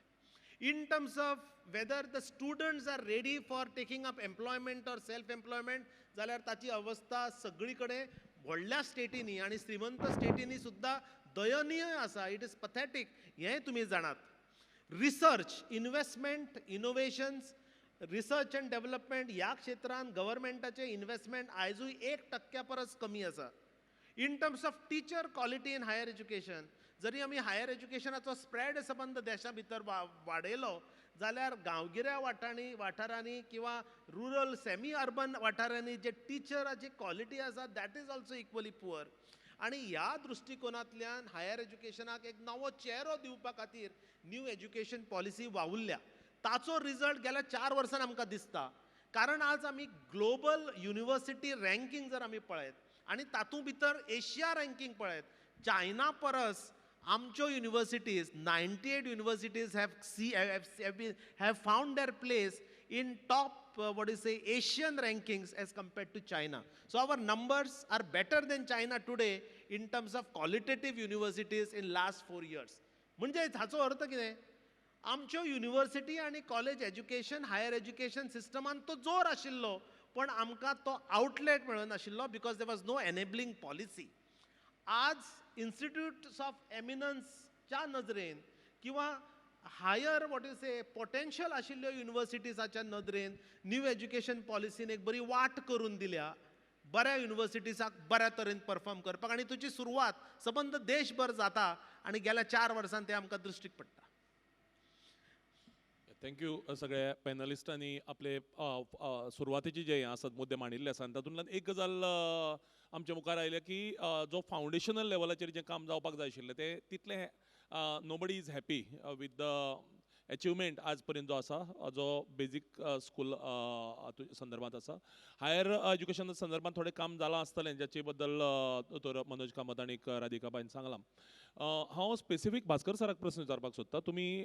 in terms of whether the students are ready for taking up employment or self employment जाल्यार ताची अवस्था सगळी कडेन व्हडल्या स्टेटींनी आनी श्रीमंत स्टेटींनी सुद्दां दयनीय आसा. It is pathetic, हें तुमी जाणात. Research, investment, innovations, research and development ह्या क्षेत्रांत गव्हर्मेंटाचें इन्वेस्टमेंट आयजूय 1% परस कमी आसा. In terms of teacher quality in higher education, जरी आमी हायर एज्युकेशनाचो स्प्रेड सबंद देशा भितर वाडयलो जाल्यार गांवगिऱ्या वाठारांनी किंवा रुरल, सेमी अर्बन वाठारांनी जे टिचराची क्वॉलिटी आसा, that is also equally poor. आनी ह्या दृश्टिकोनांतल्यान हायर एज्युकेशनाक एक नवो चेरो दिवपा खातीर न्यू एज्युकेशन पॉलिसी वावुरल्या. ताचो रिजल्ट गेल्या 4 वर्सान आमकां दिसता, कारण आज आमी ग्लोबल युनिवर्सिटी रँकींग जर आमी पळयत आनी तातूंत भितर एशिया रँकींग पळयत, चायना परस आमच्यो universities, 98 universities have found their place in top, what you say, Asian rankings as compared to China. So our numbers are better than China today in terms of qualitative universities in last 4 years. म्हणजे हाचो अर्थ कितें? आमच्यो युनिवर्सिटी आनी कॉलेज एज्युकेशन, हायर एज्युकेशन सिस्टमान तो जोर आशिल्लो, पण आमकां तो आउटलेट मेळनाशिल्लो because there was no enabling policy. आज इन्स्टिट्यूट्स ऑफ एमिनन्सच्या नदरेन किंवा higher, what you say, potential आशिल्ल्यो युनिवर्सिटीजाच्या नदरेन न्यू एज्युकेशन पॉलिसीन एक बरी वाट करून दिल्या बऱ्या युनिवर्सिटीजाक बऱ्या तरेन परफॉर्म करपाक, आनी तुजी सुरवात सबंद देशभर जाता आनी गेल्या 4 वर्सांत तें आमकां दृश्टीक पडटा. Thank you. सगळ्या पॅनलिस्टांनी आपले सुरवातेचे जे हे आसात मुद्दे मांडिल्ले आसा आनी तातूंतल्यान एक गजाल आमच्या मुखार आयल्या की जो फावंडेशनल लेवलाचेर जें काम जावपाक जाय आशिल्लें तें तितलें nobody is happy with the achievement आज पर्यंत जो आसा, जो बेजीक स्कूल संदर्भात आसा. हायर एज्युकेशना संदर्भात थोडें काम जालां आसतलें, जाचे बद्दल दोतोर मनोज कामत आनी राधिकाबायन सांगलां. हांव स्पेसिफीक भास्कर सराक प्रस्न विचारपाक सोदता. तुमी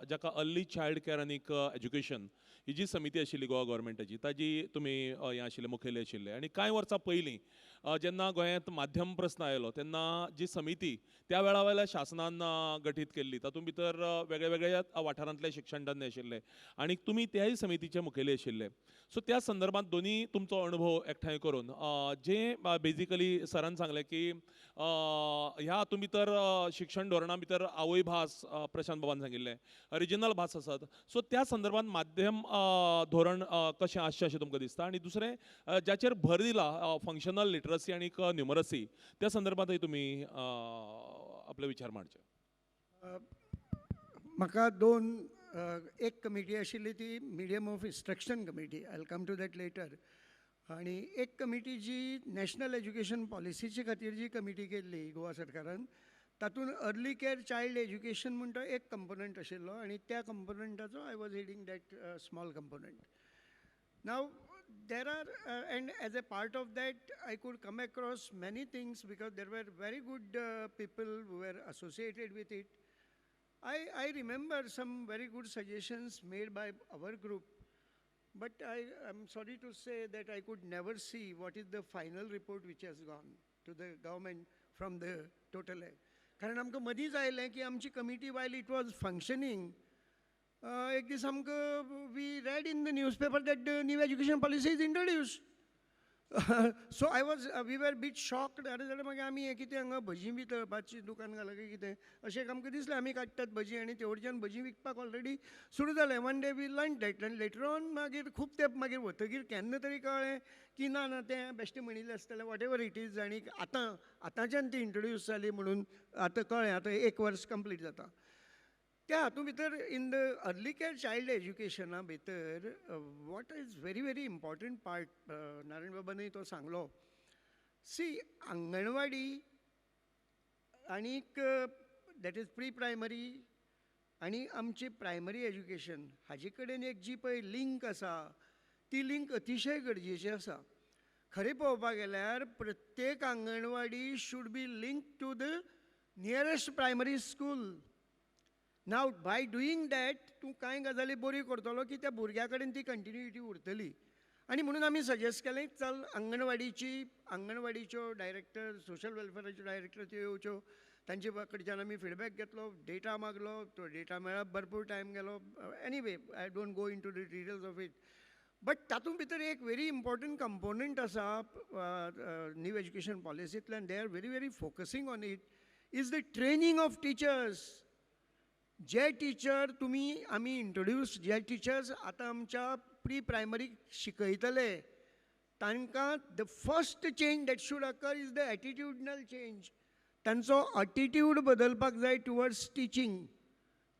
जाका अर्ली चायल्ड केअर आनीक एज्युकेशन ही जी समिती आशिल्ली गोवा गव्हर्मेंटाची, ताजी तुमी हें आशिल्ले, मुखेली आशिल्ले आनी कांय वर्सां पयलीं जेन्ना गोंयांत माध्यम प्रस्न आयलो तेन्ना जी समिती त्या वेळा वयल्या शासनान गठीत केल्ली, तातूंत भितर वेगळे वेगळ्या वाठारांतले शिक्षण तज्ञ आशिल्ले आनी तुमी त्याय समितीचे मुखेली आशिल्ले. सो त्या संदर्भात दोनी तुमचो अणभव एकठांय करून जे बेजिकली सरान सांगलें की ह्या हातूंत भितर शिक्षण धोरणा भितर आवयभास, प्रशांत बाबान सांगिल्लें, रिजनल भास आसात, सो त्या संदर्भात माध्यम धोरण कशें आसचें अशें तुमकां दिसता? आनी दुसरें जाचेर भर दिला फंक्शनल लिटरसी आनी न्युमरसी, त्या संदर्भातय तुमी आपले विचार मांडचे. म्हाका दोन, एक कमिटी आशिल्ली ती medium of instruction committee, I will come to that later, आनी एक कमिटी जी नॅशनल एज्युकेशन पॉलिसीचे खातीर जी कमिटी केल्ली गोवा सरकारान, तातूंत अर्ली केअर चायल्ड एज्युकेशन म्हण तो एक कंपोनंट आशिल्लो आनी त्या कंपोनंटाचो I was heading that small component. Now there are, and as a part of that, I could come across many things because there were very good people who were associated with it. I remember some very good suggestions made by our group, but I am sorry to say that I could never see what is the final report which has gone to the government from the total. कारण आमकां मदींच आयलें की आमची committee while it was functioning, एक दीस आमकां we read in the newspaper that the new education policy is introduced. So I was we were bit shocked. अरे जाल्यार मागीर आमी हें कितें हांगा भजीं बी तळपाची दुकान घालां काय कितें अशें आमकां दिसलें. आमी काडटात भजीं आनी तेवटेच्यान भजीं विकपाक ऑलरेडी सुरू जालें. One day we learn that आनी लेटर ऑन मागीर खूब तेंप मागीर वतगीर केन्ना तरी कळ्ळें की ना ना, तें बेश्टें म्हणिल्लें आसतलें, what ever it is. आनी आतां आतांच्यान ती इंट्रोड्यूस जाली म्हणून आतां कळ्ळें, आतां एक वर्स कंप्लीट जाता. त्या हातूंत भितर in the early care child एज्युकेशना भितर what is very very important part, Narayan बाबानूय तो सांगलो, सी अंगणवाडी आनीक that is pre primary आनी आमची प्रायमरी एज्युकेशन हाजे कडेन एक जी पळय लिंक आसा ती लिंक अतिशय गरजेची आसा. खरें पळोवपाक गेल्यार प्रत्येक anganwadi should be link to the nearest primary school. Now by doing that तूं कांय गजाली बऱ्यो करतलो की त्या भुरग्या कडेन ती कंटिन्युइटी उरतली. आनी म्हणून आमी सजेस्ट केलें, चल अंगणवाडीची, अंगणवाडीच्यो डायरेक्टर, सोशल वेलफेराच्यो डायरेक्टर त्यो येवच्यो, तांचे कडच्यान आमी फिडबॅक घेतलो, डेटा मागलो, तो डेटा मेळप भरपूर टायम गेलो. Anyway, I don't go into the details of it, but तातूंत भितर एक व्हेरी इम्पॉर्टंट कंपोनंट आसा न्यू एज्युकेशन पॉलिसींतल्यान, they are very very focusing on it, is the training of teachers. J teacher तुमी आमी इंट्रोड्यूस, जे टिचर्स आतां आमच्या प्री प्रायमरीक शिकयतले तांकां the first change that should occur is the attitudinal change. तांचो एटिट्यूड बदलपाक जाय टुवर्ड्स टिचींग.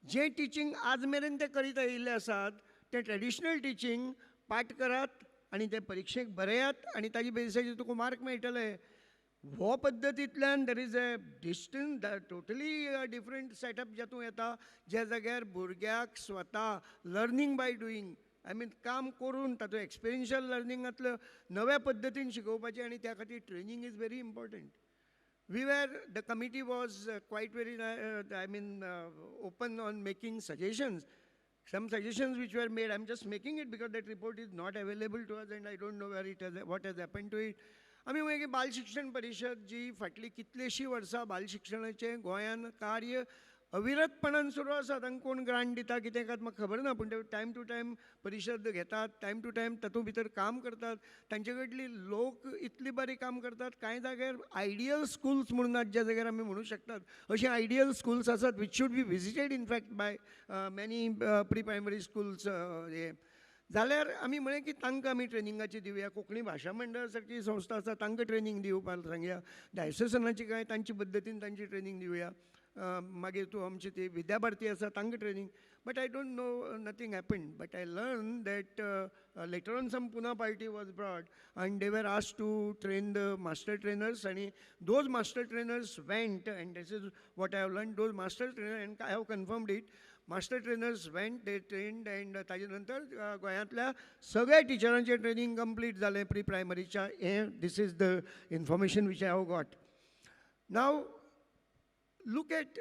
जें टिचींग आज मेरेन ते करीत आयिल्ले आसात तें ट्रेडिशनल टिचींग पाठ करात आनी ते परिक्षेक बरयात आनी ताजे बेजिसाचेर तुका मार्क मेळटले, हो पद्दतींतल्यान there is a distance, totally different setup जातूंत येता, ज्या जाग्यार भुरग्याक स्वता learning by doing, I mean काम करून तातूंत एक्सपिरियन्शियल लर्निंगांतलो नव्या पद्दतीन शिकोवपाचें आनी त्या खातीर training is very important. We were, the committee was quite very, I mean, open on making suggestions. Some suggestions which were made, I'm just making it because that report is not available to us and I don't know where it has, what has happened to it. आमी मागीर बाल शिक्षण परिशद जी फाटलीं कितलींशीं वर्सां बाल शिक्षणाचें गोंयान कार्य अविरतपणान सुरू आसा, तांकां कोण ग्रांट दिता कितें कांय म्हाका खबर ना, पूण ते टायम टू टायम परिशद घेतात, टायम टू टायम तातूंत भितर काम करतात. तांचे कडली लोक इतली बरी काम करतात, कांय जाग्यार आयडियल स्कुल्स म्हणून आतां ज्या जाग्यार आमी म्हणूं शकतात अशे आयडियल स्कुल्स आसात which should be visited in fact by many pre primary schools. हे जाल्यार आमी म्हळें की तांकां आमी ट्रेनिंगाची दिवया, कोंकणी भाशा मंडळ सारकी संस्था आसा तांकां ट्रेनींग दिवपाक सांगया, डायसेसनाची कांय तांची पद्दतीन तांची ट्रेनींग दिवया. मागीर तूं आमची ती विद्याभारती आसा तांकां training. But I don't know, nothing happen. But I learn that later on some Pune party was brought and they were asked to train the master trainers, आनी those master trainers went, and this is what I have learn, those master trainer, and I have confirmed it, master trainers went, they trained, and ताजे नंतर गोंयांतल्या सगळ्या टिचरांचें ट्रेनींग कंप्लीट जालें प्री प्रायमरीच्या. हें this is the information which I have got. Now look at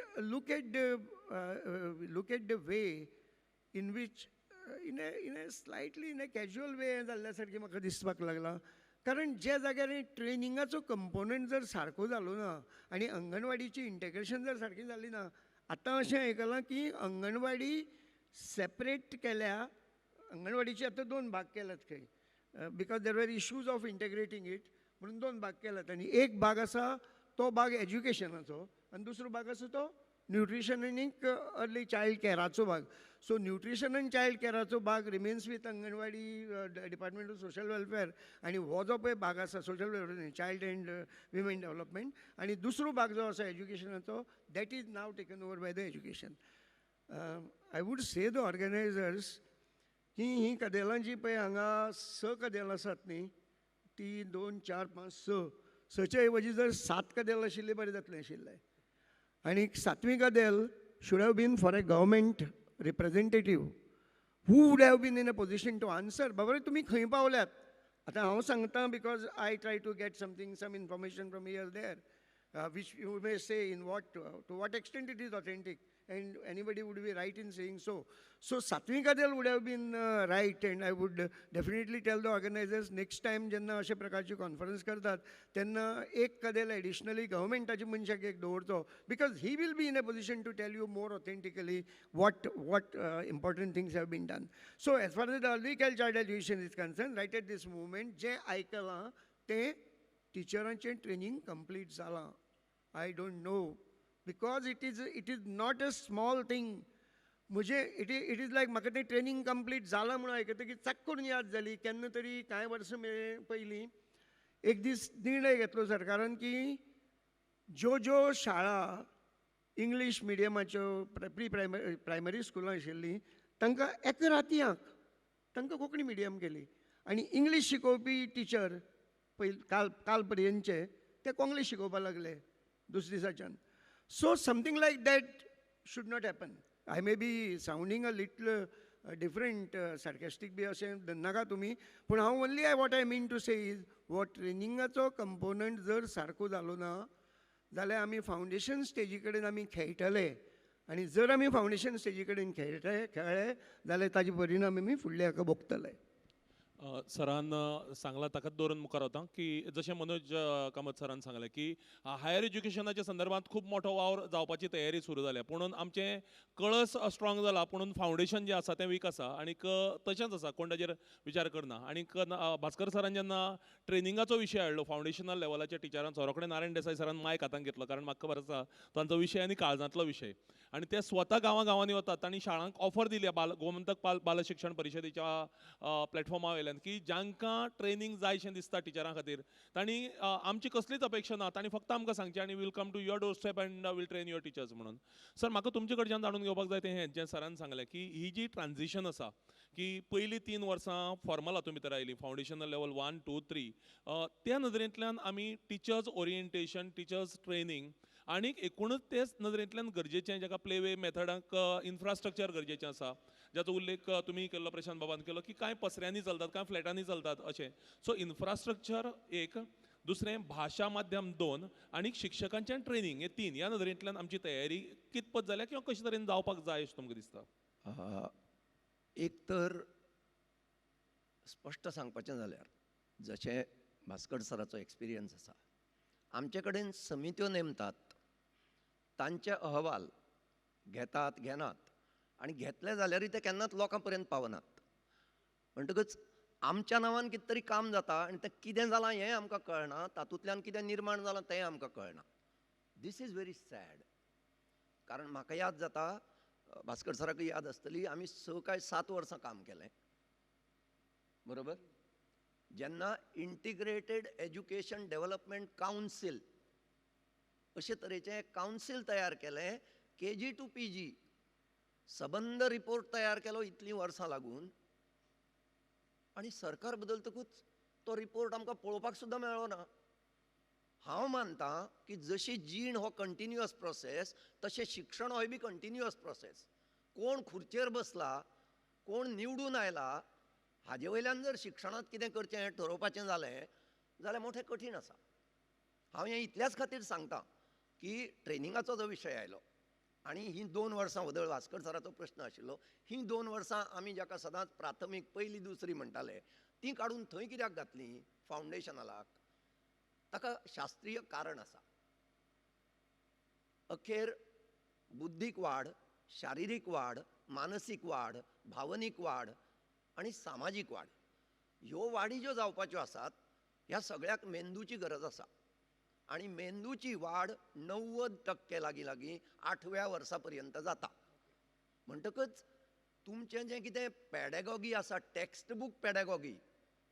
the way in which in a slightly, in a casual way हें जाल्ल्या सारकें म्हाका दिसपाक लागलां, कारण ज्या जाग्यार ट्रेनिंगाचो कंपोनंट जर सारको जालो ना आनी अंगणवाडीची इंटेग्रेशन जर सारकी जाली ना. आतां अशें आयकलां की अंगणवाडी सेपरेट केल्या, अंगणवाडीचे आतां दोन भाग केल्यात खंय, because there were issues of integrating it म्हणून दोन भाग केल्यात. आनी एक भाग आसा तो भाग एज्युकेशनाचो आनी दुसरो भाग आसा तो न्युट्रिशन आनी अर्ली चायल्ड कॅराचो भाग. सो न्युट्रिशन आनी चायल्ड कॅराचो भाग remains with anganwadi, department of social welfare, आनी हो जो पळय भाग आसा, social welfare, child and women development, आनी दुसरो भाग जो आसा एज्युकेशनाचो, that is now taken over by the education. I would say the organizers की हीं कदेलां जीं पळय हांगा स कदेलां आसात न्ही, तीन, दोन, चार, पांच, स, सच्या ऐवजी जर सात कदेल आशिल्लीं बरें जातलें आशिल्लें. आनी सातवी कदेल should have been for a government representative who would have been in a position to answer, बाबा रे तुमी खंय पावल्यात. आतां हांव सांगता because I try to get something, some information from here, there, which you may say in what to what extent it is authentic, and anybody would be right in saying so. So सातवी कदेल would have been right, and I would definitely tell the organizers, next time जेन्ना अशे प्रकारची कॉन्फरन्स करतात तेन्ना एक कदेल एडिशनली गव्हर्मेंटाच्या मनशाक एक दवरचो, because he will be in a position to tell you more authentically what important things have been done. So as far as the early child education is concerned, right at this moment जें आयकलां तें टिचरांचें ट्रेनींग कंप्लीट जालां. I don't know, because it is not a small thing. म्हजें it is like म्हाका तें ट्रेनींग कंप्लीट जालां म्हणून आयकतकीर चाक करून याद जाली, केन्ना तरी कांय वर्सां मेरेन पयलीं एक दीस निर्णय घेतलो सरकारान की ज्यो ज्यो शाळा इंग्लीश मिडियमाच्यो प्री प्रायमरी प्रायमरी स्कुलां आशिल्लीं तांकां एका रातयांक तांकां कोंकणी मिडियम केली, आनी इंग्लीश शिकोवपी टिचर पयल काल काल पर्यंतचे ते कोंकणी शिकोवपाक लागले दुसरे दिसाच्यान. So something like that should not happen. I may be sounding a little different, sarcastic बी अशें धरनाका तुमी, पूण हांव only I what I mean to say is हो ट्रेनिंगाचो कंपोनंट जर सारको जालो ना जाल्यार आमी फावंडेशन स्टेजी कडेन आमी खेळटले, आनी जर आमी फावंडेशन स्टेजी कडेन खेळटे खेळ्ळे जाल्यार ताजे परिणाम आमी फुडले हाका भोगतले. सरान सांगलां ताकाच दवरून मुखार वता की जशें मनोज कामत सरान सांगलें की हायर एज्युकेशनाच्या संदर्भात खूब मोठो वावर जावपाची तयारी सुरू जाल्या, पुणून आमचें कळस स्ट्रॉंग जाला पुणून फावंडेशन जें आसा तें वीक आसा आनीक तशेंच आसा, कोण ताजेर विचार करना. आनीक भास्कर सरान जेन्ना ट्रेनिंगाचो विशय हाडलो फावंडेशनल लेवलाच्या टिचरांचो, रोखडे नारायण देसाय सरान मायक हातांत घेतलो, कारण म्हाका खबर आसा तांचो विशय आनी काळजांतलो विशय, आनी ते स्वता गांवां गांवांनी वतात. तांणी शाळांक ऑफर दिल्या बाल गोमंतक बाल शिक्षण परिशदेच्या प्लॅटफॉर्मा वयल्यान की जांकां ट्रेनींग जाय शें दिसता टिचरां खातीर तांणी आमची कसलीच अपेक्षा ना, तांणी फक्त आमकां सांगचें आनी we'll come to your doorstep and we'll train your teachers म्हणून. सर, म्हाका तुमचे कडच्यान जाणून घेवपाक जाय तें हें जें सरान सांगलें की ही जी ट्रान्जिशन आसा की पयलीं 3 वर्सां फॉर्मल हातूंत भितर आयली, फावंडेशनल लेवल 1, 2, 3, त्या नदरेंतल्यान आमी टिचर्स ओरिएंटेशन, टिचर्स ट्रेनींग आनीक एकूणच तेच नदरेंतल्यान गरजेचें जाका प्लेवे मेथडाक इन्फ्रास्ट्रक्चर गरजेचें आसा, जाचो उल्लेख तुमी केल्लो, प्रशांत बाबान केलो की कांय पसऱ्यांनी चलतात, कांय फ्लॅटांनी चलतात अशें. सो इन्फ्रास्ट्रक्चर एक, दुसरें भाशा माध्यम 2, आनी शिक्षकांचें ट्रेनींग हे 3, ह्या नदरेंतल्यान आमची तयारी कितपत जाल्या किंवा कशे तरेन जावपाक जाय अशें तुमकां दिसता? एक तर स्पश्ट सांगपाचें जाल्यार जशें भास्कर सराचो एक्सपिरियन्स आसा, आमचे कडेन समित्यो नेमतात, तांचे अहवाल घेतात घेनात, आनी घेतले जाल्यारूय ते केन्नाच लोकां पर्यंत पावनात. म्हणटकच आमच्या नांवान कितें तरी काम जाता आनी तें कितें जालां हें आमकां कळना, तातूंतल्यान कितें निर्माण जालां तें आमकां कळना. This is very sad. कारण म्हाका याद जाता, भास्कर सराकूय याद आसतली, आमी 6 काय 7 वर्सां काम केलें, बरोबर, जेन्ना इंटिग्रेटेड एज्युकेशन डेव्हलपमेंट कावन्सील अशे तरेचें एक कावन्सील तयार केलें, KG to PG सबंद रिपोर्ट तयार केलो इतलीं वर्सां लागून. आनी सरकार बदलतकूच तो रिपोर्ट आमकां पळोवपाक सुद्दां मेळ्ळो ना. हांव मानता की जशी जीण हो कंटिन्युअस प्रोसेस, तशें शिक्षण होय बी कंटिन्युअस प्रोसेस. कोण खुर्चेर बसला, कोण निवडून आयला हाजे वयल्यान जर शिक्षणांत कितें करचें हें ठरोवपाचें जालें जाल्यार मोठें कठीण आसा. हांव हें इतल्याच खातीर सांगता की ट्रेनिंगाचो जो विशय आयलो आनी हीं 2 वर्सां वदळ वास्कर सराचो प्रश्न आशिल्लो, हीं 2 वर्सां आमी जाका सदांच प्राथमीक पयली दुसरी म्हणटाले तीं काडून थंय कित्याक घातलीं फावंडेशनाक, ताका शास्त्रीय कारण आसा. अखेर बुद्धीक वाड, शारिरीक वाड, मानसीक वाड, भावनीक वाड आनी सामाजीक वाड, ह्यो वाडी ज्यो जावपाच्यो आसात ह्या सगळ्याक मेंदूची गरज आसा. आनी मेंदूची वाड 90% लागीं लागीं 8व्या वर्सा पर्यंत जाता. म्हणटकच तुमचें जें कितें पॅडॅगॉगी आसा, text book pedagogy,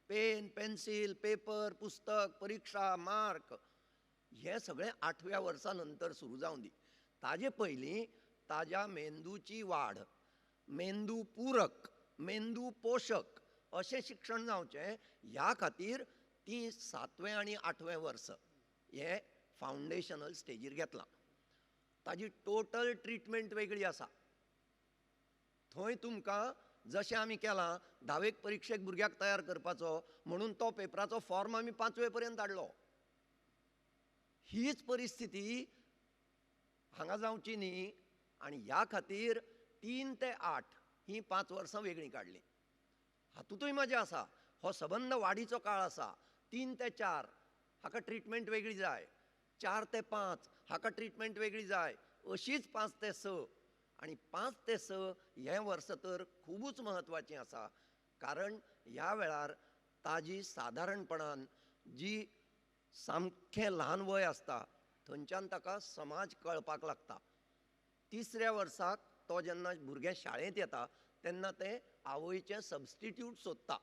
pen, pencil, paper, पुस्तक, परिक्षा, मार्क, हें सगळें 8व्या वर्सा नंतर सुरू जावं दी. ताजे पयलीं ताज्या मेंदूची वाड, मेंदू पूरक, मेंदू पोशक अशें शिक्षण जावचें ह्या खातीर ती 7वें आनी 8वें वर्स हें फावंडेशनल स्टेजीर घेतलां. ताजी टोटल ट्रिटमेंट वेगळी आसा. थंय तुमकां जशें आमी केलां 10वेक परिक्षेक भुरग्याक तयार करपाचो म्हणून तो पेपराचो फॉर्म आमी 5वे पर्यंत हाडलो. हीच परिस्थिती हांगा जावची न्ही आनी ह्या खातीर 3 ते 8 हीं 5 वर्सां वेगळीं काडलीं. हातूंतूय मजा आसा, हो सबंद वाडीचो काळ आसा. 3 ते 4 हाका ट्रिटमेंट वेगळी जाय, 4 ते 5 हाका ट्रिटमेंट वेगळी जाय, अशीच 5 ते 6. आनी 5 ते 6 हें वर्स तर खुबूच म्हत्वाचें आसा, कारण ह्या वेळार ताजी सादारणपणान जी सामकें ल्हान वय आसता थंयच्यान ताका समाज कळपाक लागता. 3ऱ्या वर्साक तो जेन्ना भुरगें शाळेंत येता तेन्ना तें आवयचें सबस्टिट्यूट सोदता.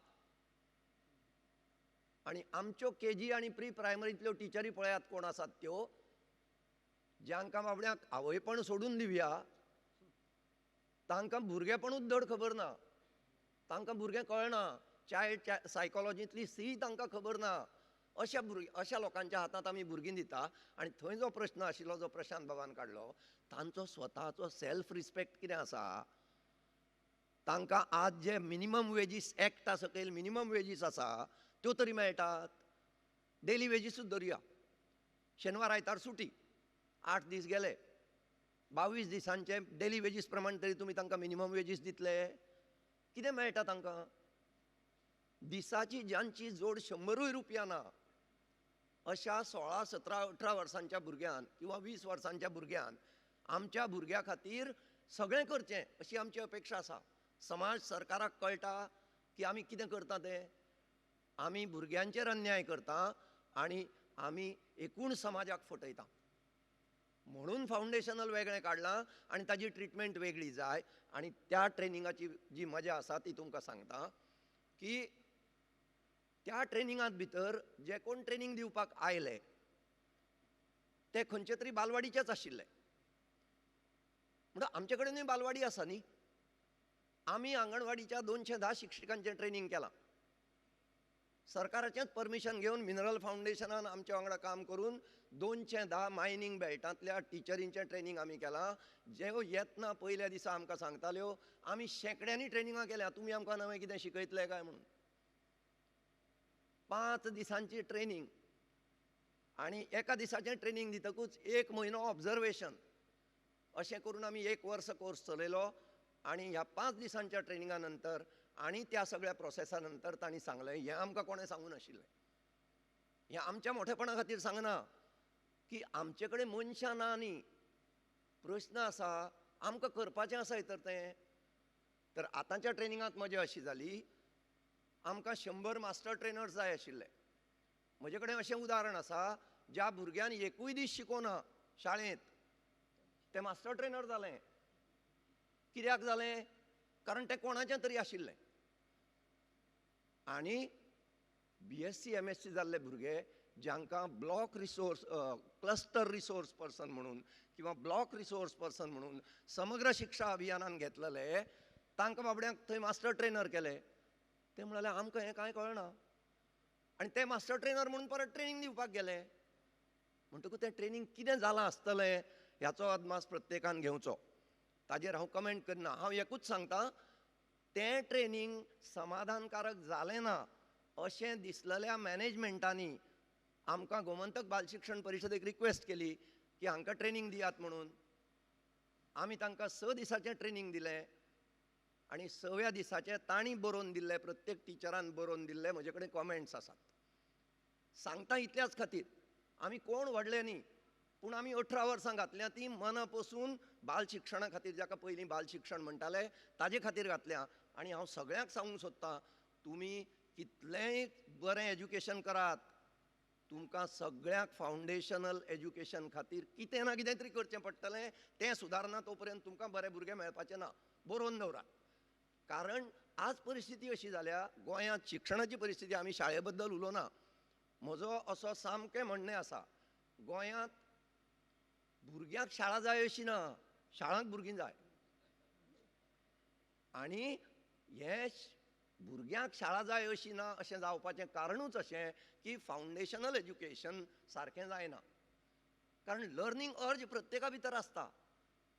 आनी आमच्यो केजी आनी प्री प्रायमरींतल्यो टिचरी पळयात कोण आसात त्यो, जांकां बाबड्यांक आवयपण सोडून दिवया, तांकां भुरगेपणूच धड खबर ना, तांकां भुरगें कळना, चायल्ड सायकोलॉजींतली सी तांकां खबर ना. अशा अशा लोकांच्या हातांत आमी भुरगीं दिता. आनी थंय जो प्रश्न आशिल्लो जो प्रशांत बाबान काडलो, तांचो स्वताचो सेल्फ रिस्पेक्ट कितें आसा, तांकां आज जे मिनिमम वेजीस एक्टा सकयल मिनिमम वेजीस आसा त्यो तरी मेळटात. डेली वेजीसूच धरुया, शेनवार आयतार सुटी, 8 दीस गेले, 22 दिसांचे डेली वेजीस प्रमाण तरी तुमी तांकां मिनिमम वेजीस दितले, कितें मेळटा तांकां? दिसाची ज्यांची जोड 100 रुपया ना अशा 16, 17, 18 वर्सांच्या भुरग्यान किंवा 20 वर्सांच्या भुरग्यान आमच्या भुरग्या खातीर सगळें करचें अशी आमची अपेक्षा आसा. समाज सरकाराक कळटा की आमी कितें करता तें, आमी भुरग्यांचेर अन्याय करता आनी आमी एकूण समाजाक फटयता. म्हणून फावंडेशनल वेगळें काडलां आनी ताजी ट्रिटमेंट वेगळी जाय. आनी त्या ट्रेनिंगाची जी मजा आसा ती तुमकां सांगता की त्या ट्रेनिंगांत भितर जे कोण ट्रेनिंग दिवपाक आयले ते खंयचे तरी बालवाडीचेच आशिल्ले. म्हणून आमचे कडेनूय बालवाडी आसा न्ही, आमी आंगणवाडीच्या 210 शिक्षकांचें ट्रेनिंग केलां. सरकाराचेंच परमिशन घेवन मिनरल फावंडेशनान आमच्या वांगडा काम करून 210 मायनींग बेल्टांतल्या टिचरींचें ट्रेनिंग आमी केलां. जे येतना पयल्या दिसा आमकां सांगताल्यो आमी शेंकड्यांनी ट्रेनिंगां केल्या, तुमी आमकां नवें कितें शिकयतले काय म्हणून. 5 दिसांची ट्रेनिंग आनी एका दिसाचें ट्रेनिंग दितकूच 1 म्हयनो ऑब्जर्वेशन, अशें करून आमी 1 वर्स कोर्स चलयलो. आनी ह्या 5 दिसांच्या ट्रेनिंगा नंतर आनी त्या सगळ्या प्रोसेसा नंतर तांणी सांगलें, हें आमकां कोणें सांगूं नाशिल्लें, हें आमच्या मोठेपणा खातीर सांगना की आमचे कडेन मनशां ना न्ही, प्रश्न आसा आमकां करपाचें आसा तर तें. तर आतांच्या ट्रेनिंगांत मजा अशी जाली, आमकां 100 मास्टर ट्रेनर्स जाय आशिल्ले. म्हजे कडेन अशें उदाहरण आसा, ज्या भुरग्यान एकूय दीस शिकोना शाळेंत तें मास्टर ट्रेनर जालें. कित्याक जालें? कारण तें कोणाचें तरी आशिल्लें. आनी BSc MSc जाल्ले भुरगे जांकां block resource cluster resource person म्हणून किंवा ब्लॉक रिसोर्स पर्सन म्हणून समग्र शिक्षा अभियानान घेतलेले, तांकां बाबड्यांक थंय मास्टर ट्रेनर केले. ते म्हणाले आमकां हें कांय कळना, आनी ते मास्टर ट्रेनर म्हणून परत ट्रेनींग दिवपाक गेले. म्हणटकूच तें ट्रेनींग कितें जालां आसतलें ह्याचो अदमास प्रत्येकान घेवचो. ताजेर हांव कमेंट करना. हांव एकूच सांगता, तें ट्रेनींग समाधानकारक जालें ना अशें दिसलेल्या मॅनेजमेंटांनी आमकां गोमंतक बाल शिक्षण परिशदेक रिक्वेस्ट केली की हांकां ट्रेनींग दियात म्हणून. आमी तांकां 6 दिसाचें ट्रेनींग दिलें आनी 6व्या दिसाचें तांणी बरोवन दिल्लें, प्रत्येक टिचरान बरोवन दिल्लें म्हजे कडेन कॉमेंट्स आसात. सांगता इतल्याच खातीर, आमी कोण व्हडले न्ही, पूण आमी 18 वर्सां घातल्या ती मना पसून बाल शिक्षणा खातीर, जाका पयलीं बाल शिक्षण म्हणटाले ताजे खातीर घातल्या. आनी हांव सगळ्यांक सांगूंक सोदतां, तुमी कितलेंय बरें एज्युकेशन करात, तुमकां सगळ्यांक फावंडेशनल एज्युकेशन खातीर कितें ना कितें तरी करचें पडटलें. तें सुदारना तो पर्यंत तुमकां बरे भुरगे मेळपाचे ना, बरोवन दवरात. कारण आज परिस्थिती अशी जाल्या गोंयांत, शिक्षणाची परिस्थिती, आमी शाळे बद्दल उलोवना. म्हजो असो सामकें म्हणणें आसा, गोंयांत भुरग्यांक शाळा जाय अशी ना, शाळांक भुरगीं जाय. आनी हें भुरग्यांक शाळा जाय अशी ना अशें जावपाचें कारणूच अशें की फावंडेशनल एज्युकेशन सारकें जायना. कारण लर्नींग अर्ज प्रत्येका भितर आसता,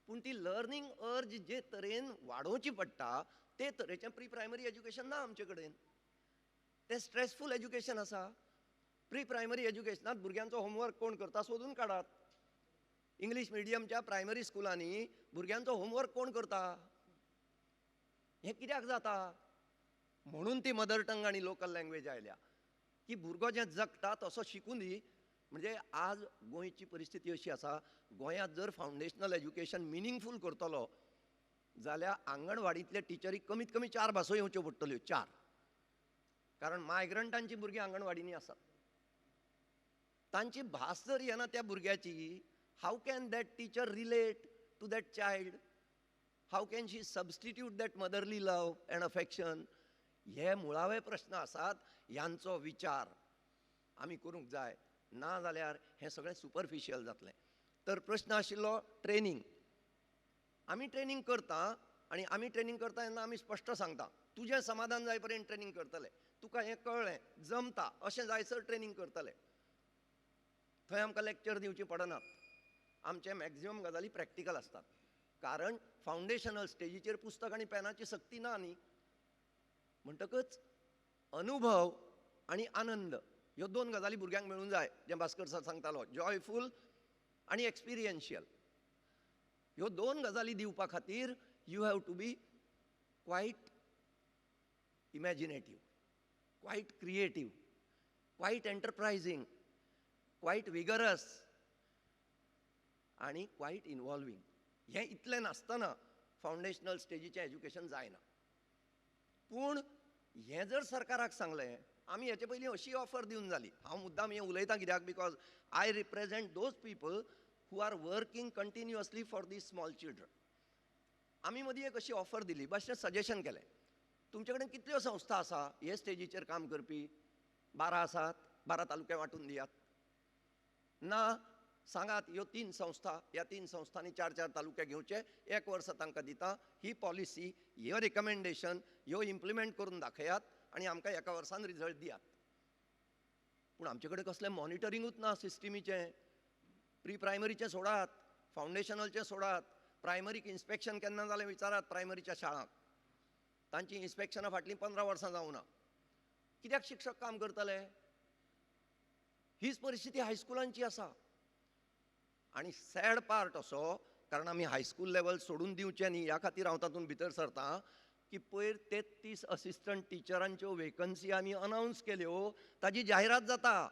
पूण ती लर्नींग अर्ज जे तरेन वाडोवची पडटा ते तरेचें प्री प्रायमरी एज्युकेशन ना आमचे कडेन. तें स्ट्रेसफूल एज्युकेशन आसा. प्री प्रायमरी एज्युकेशनांत भुरग्यांचो होमवर्क कोण करता सोदून काडात. इंग्लीश मिडियमच्या प्रायमरी स्कुलांनी भुरग्यांचो होमवर्क कोण करता, हें कित्याक जाता? म्हणून ती मदर टंग आनी लोकल लँग्वेज आयल्या की भुरगो जें जगता तसो शिकूं दी. म्हणजे आज गोंयची परिस्थिती अशी आसा, गोंयांत जर फावंडेशनल एज्युकेशन मिनींगफूल करतलो जाल्यार आंगणवाडींतल्या टिचरीक कमीत कमी 4 भासो येवच्यो पडटल्यो, 4. कारण मायग्रंटांची भुरगीं आंगणवाडींनी आसात, तांची भास जर येना त्या भुरग्याची, how can that teacher relate to that child? How can she substitute that motherly love and affection? हे मुळावे प्रश्न आसात, ह्यांचो विचार आमी करूंक जाय, ना जाल्यार हें सगळें सुपरफिशियल जातलें. तर प्रश्न आशिल्लो ट्रेनींग. आमी ट्रेनींग करता आनी आमी ट्रेनींग करता तेन्ना आमी स्पश्ट सांगता, तुजें समाधान जाय पर्यंत ट्रेनींग करतले, तुका हें कळ्ळें जमता अशें जायसर ट्रेनींग करतले. थंय आमकां लेक्चर दिवचें पडनात, आमचे मॅक्झिमम गजाली प्रॅक्टिकल आसतात. कारण फावंडेशनल स्टेजीचेर पुस्तक आनी पेनाची सक्ती ना न्ही. म्हणटकच अनुभव आनी आनंद ह्यो 2 गजाली भुरग्यांक मेळूंक जाय, जें भास्कर सर सांगतालो, जॉयफूल आनी एक्सपिरियन्शियल. ह्यो 2 गजाली दिवपा खातीर you have to be quite imaginative, quite creative, quite enterprising, quite vigorous आनी क्वायट इनवॉल्वींग. हें इतलें नासतना फावंडेशनल स्टेजीचें एज्युकेशन जायना. पूण हें जर सरकाराक सांगलें, आमी हेचे पयलीं अशी ऑफर दिवन जाली. हांव मुद्दाम हें उलयतां कित्याक, because I represent those people who are working continuously for these small children. आमी मदीं एक अशी ऑफर दिली, मातशें सजेशन केलें, तुमचे कडेन कितल्यो संस्था आसा हे स्टेजीचेर काम करपी? 12 आसात, 12 तालुके वांटून दियात. ना सांगात ह्यो 3 संस्था, ह्या 3 संस्थांनी 4-4 तालुके घेवचे, 1 वर्स तांकां दिता, ही पॉलिसी, ह्यो रिकमेंडेशन ह्यो इम्प्लिमेंट करून दाखयात आनी आमकां 1 वर्सान रिजल्ट दियात. पूण आमचे कडेन कसलें मॉनिटरिंगूच ना सिस्टमीचें. प्री प्रायमरीचें सोडात, फावंडेशनलचें सोडात, प्रायमरीक इन्स्पेक्शन केन्ना जालें विचारात प्रायमरीच्या शाळांक, तांची इन्स्पेक्शनां फाटलीं 15 वर्सां जावना. कित्याक शिक्षक काम करतले? हीच परिस्थिती हायस्कुलांची आसा. आनी सॅड पार्ट असो, कारण आमी हायस्कूल लेवल सोडून दिवचें न्ही ह्या खातीर हांव तातूंत भितर सरतां, की पयर 33 असिस्टंट टिचरांच्यो वेकन्सी आमी अनावन्स केल्यो, ताजी जाहिरात जाता.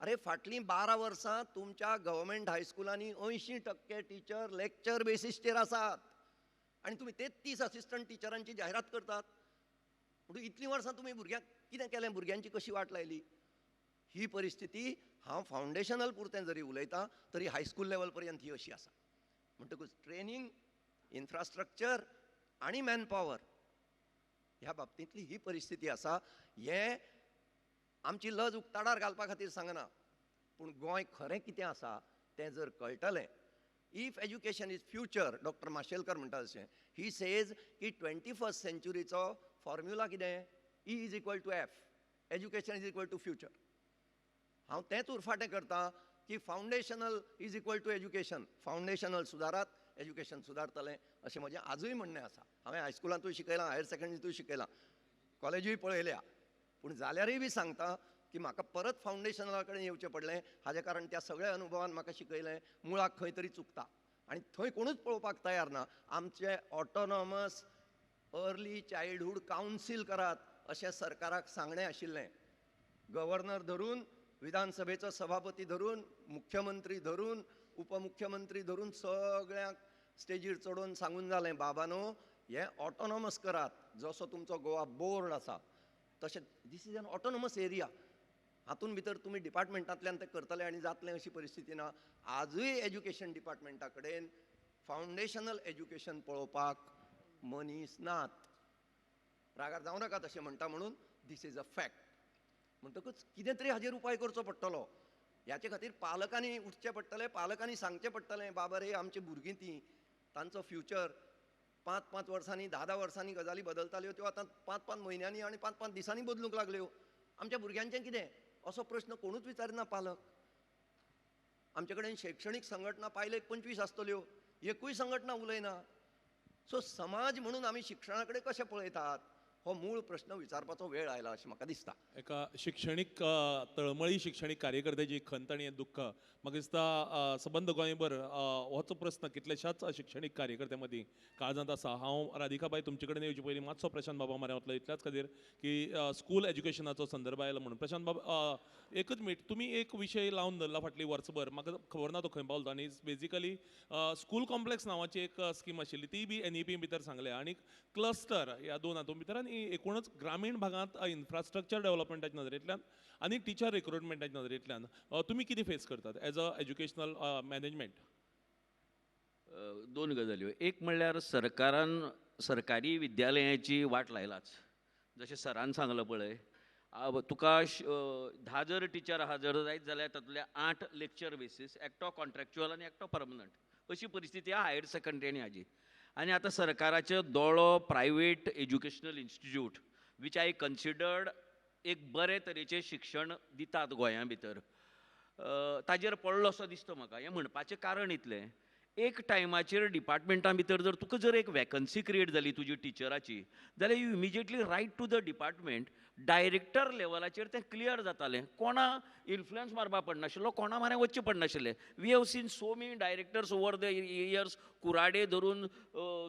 अरे फाटलीं 12 वर्सां तुमच्या गव्हर्मेंट हायस्कुलांनी 80% टिचर लेक्चर बेसिसचेर आसात आनी तुमी 33 असिस्टंट टिचरांची जाहिरात करतात. म्हणून इतलीं वर्सां तुमी भुरग्यांक कितें केलें, भुरग्यांची कशी वाट लायली? ही परिस्थिती हांव फावंडेशनल पुरतें जरी उलयतां तरी हायस्कूल लेवल पर्यंत ही अशी आसा. म्हणटकूच ट्रेनींग, इन्फ्रास्ट्रक्चर आनी मॅनपावर ह्या बाबतींतली ही परिस्थिती आसा. हें आमची लज उक्ताडार घालपा खातीर सांगना, पूण गोंय खरें कितें आसा तें जर कळटलें. If education is future, doctor Mashelkar म्हणटा तशें, he says की 21st सेंच्युरीचो फॉर्म्युला कितें? E is equal to F, education is equal to future. हांव तेंच उरफाटें करता की foundational is equal to education. Foundational सुदारात, एज्युकेशन सुदारतलें अशें म्हजें आजूय म्हणणें आसा. हांवें हायस्कुलांतूय शिकयलां, हायर सेकंडरींतूय शिकयलां, कॉलेजूय पळयल्या, पूण जाल्यारूय बी सांगता की म्हाका परत फावंडेशनला कडेन येवचें पडलें. हाजें कारण त्या सगळ्या अनुभवान म्हाका शिकयलें मुळाक खंय तरी चुकता आनी थंय कोणूच पळोवपाक तयार ना. आमचें ऑटोनॉमस अर्ली चायल्डहूड कावन्सील करात अशें सरकाराक सांगणें आशिल्लें. गव्हर्नर धरून, विधानसभेचो सभापती धरून, मुख्यमंत्री धरून, उपमुख्यमंत्री धरून सगळ्यांक स्टेजीर चडोवन सांगून जालें, बाबानो हें ऑटोनॉमस करात. जसो तुमचो गोवा बोर्ड आसा तशें this is an autonomous area. हातून भितर तुमी डिपार्टमेंटांतल्यान तें करतले आनी जातलें अशी परिस्थिती ना. आजूय एज्युकेशन डिपार्टमेंटा कडेन फावंडेशनल एज्युकेशन पळोवपाक मनीस नात. रागार जावं नाका तशें म्हणटा म्हणून, this is a fact. म्हणटकूच कितें तरी हाजेर उपाय करचो पडटलो. ह्याचे खातीर पालकांनी उठचें पडटलें, पालकांनी सांगचें पडटलें, बाबा रे आमची भुरगीं तीं, तांचो फ्युचर 5-5 वर्सांनी 10-10 वर्सांनी गजाली बदलताल्यो त्यो आतां 5-5 म्हयन्यांनी आनी 5-5 दिसांनी बदलूंक लागल्यो. आमच्या भुरग्यांचें कितें असो प्रश्न कोणूच विचारिना पालक. आमचे कडेन शैक्षणीक संघटना पायले 25 आसतल्यो, एकूय संघटना उलयना. सो समाज म्हणून आमी शिक्षणा कडेन कशें पळयतात हो मूळ प्रश्न विचारपाचो वेळ आयला अशें म्हाका दिसता. एका शिक्षणीक तळमळी शिक्षणीक कार्यकर्त्याची खंत आनी दुख्ख म्हाका दिसता सबंद गोंयभर होच प्रस्न कितल्याशाच शिक्षणीक कार्यकर्त्यां मदीं काळजांत आसा. हांव राधिकाबाई तुमचे कडेन येवचे पयलीं मातसो प्रशांत बाबा म्हऱ्यांत वतलो इतल्याच खातीर की स्कूल एज्युकेशनाचो संदर्भ आयलो म्हणून. प्रशांत बाब, एकच मिनट, तुमी एक विशय लावन धरला फाटली वर्सभर, म्हाका खबर ना तो खंय पावलो. आनी बेजिकली स्कूल कॉम्प्लेक्स नांवाची एक स्कीम आशिल्ली, ती बी एनईपी भितर सांगल्या, आनी क्लस्टर ह्या दोन हातूंत भितर आनी एकूणच ग्रामीण भागांत इन्फ्रास्ट्रक्चर डेव्हलपमेंटाच्या नदरेंतल्यान आनी टिचर रिक्रुटमेंटाच्या नदरेंतल्यान तुमी कितें फेस करतात एज अ एज्युकेशनल मॅनेजमेंट? दोन गजाल्यो. एक म्हणल्यार सरकारान सरकारी विद्यालयाची वाट लायलाच, जशें सरान सांगलां पळय, तुका 10 जर टिचर आहा जर जायत जाल्यार तातूंतले 8 लेक्चर बेसीस, एकटो कॉन्ट्रॅक्च्युअल आनी एकटो परमनंट, अशी परिस्थिती आहा हायर सेकंडरी आनी हाजी. आनी आतां सरकाराचो दोळो private educational institute which I considered एक बरे तरेचें शिक्षण दितात गोंया भितर, ताजेर पडलो असो दिसता म्हाका. हें म्हणपाचें कारण इतलें, एक टायमाचेर डिपार्टमेंटा भितर जर तुका जर एक वेकन्सी क्रिएट जाली तुजी टिचराची जाल्यार you immediately write to the department, director लेवलाचेर तें क्लियर जातालें, कोणा इन्फ्लुयन्स मारपा पडनाशिल्लो, कोणा म्हऱ्यान वचचें पडनाशिल्लें. We have seen so many directors over the years, Kurade धरून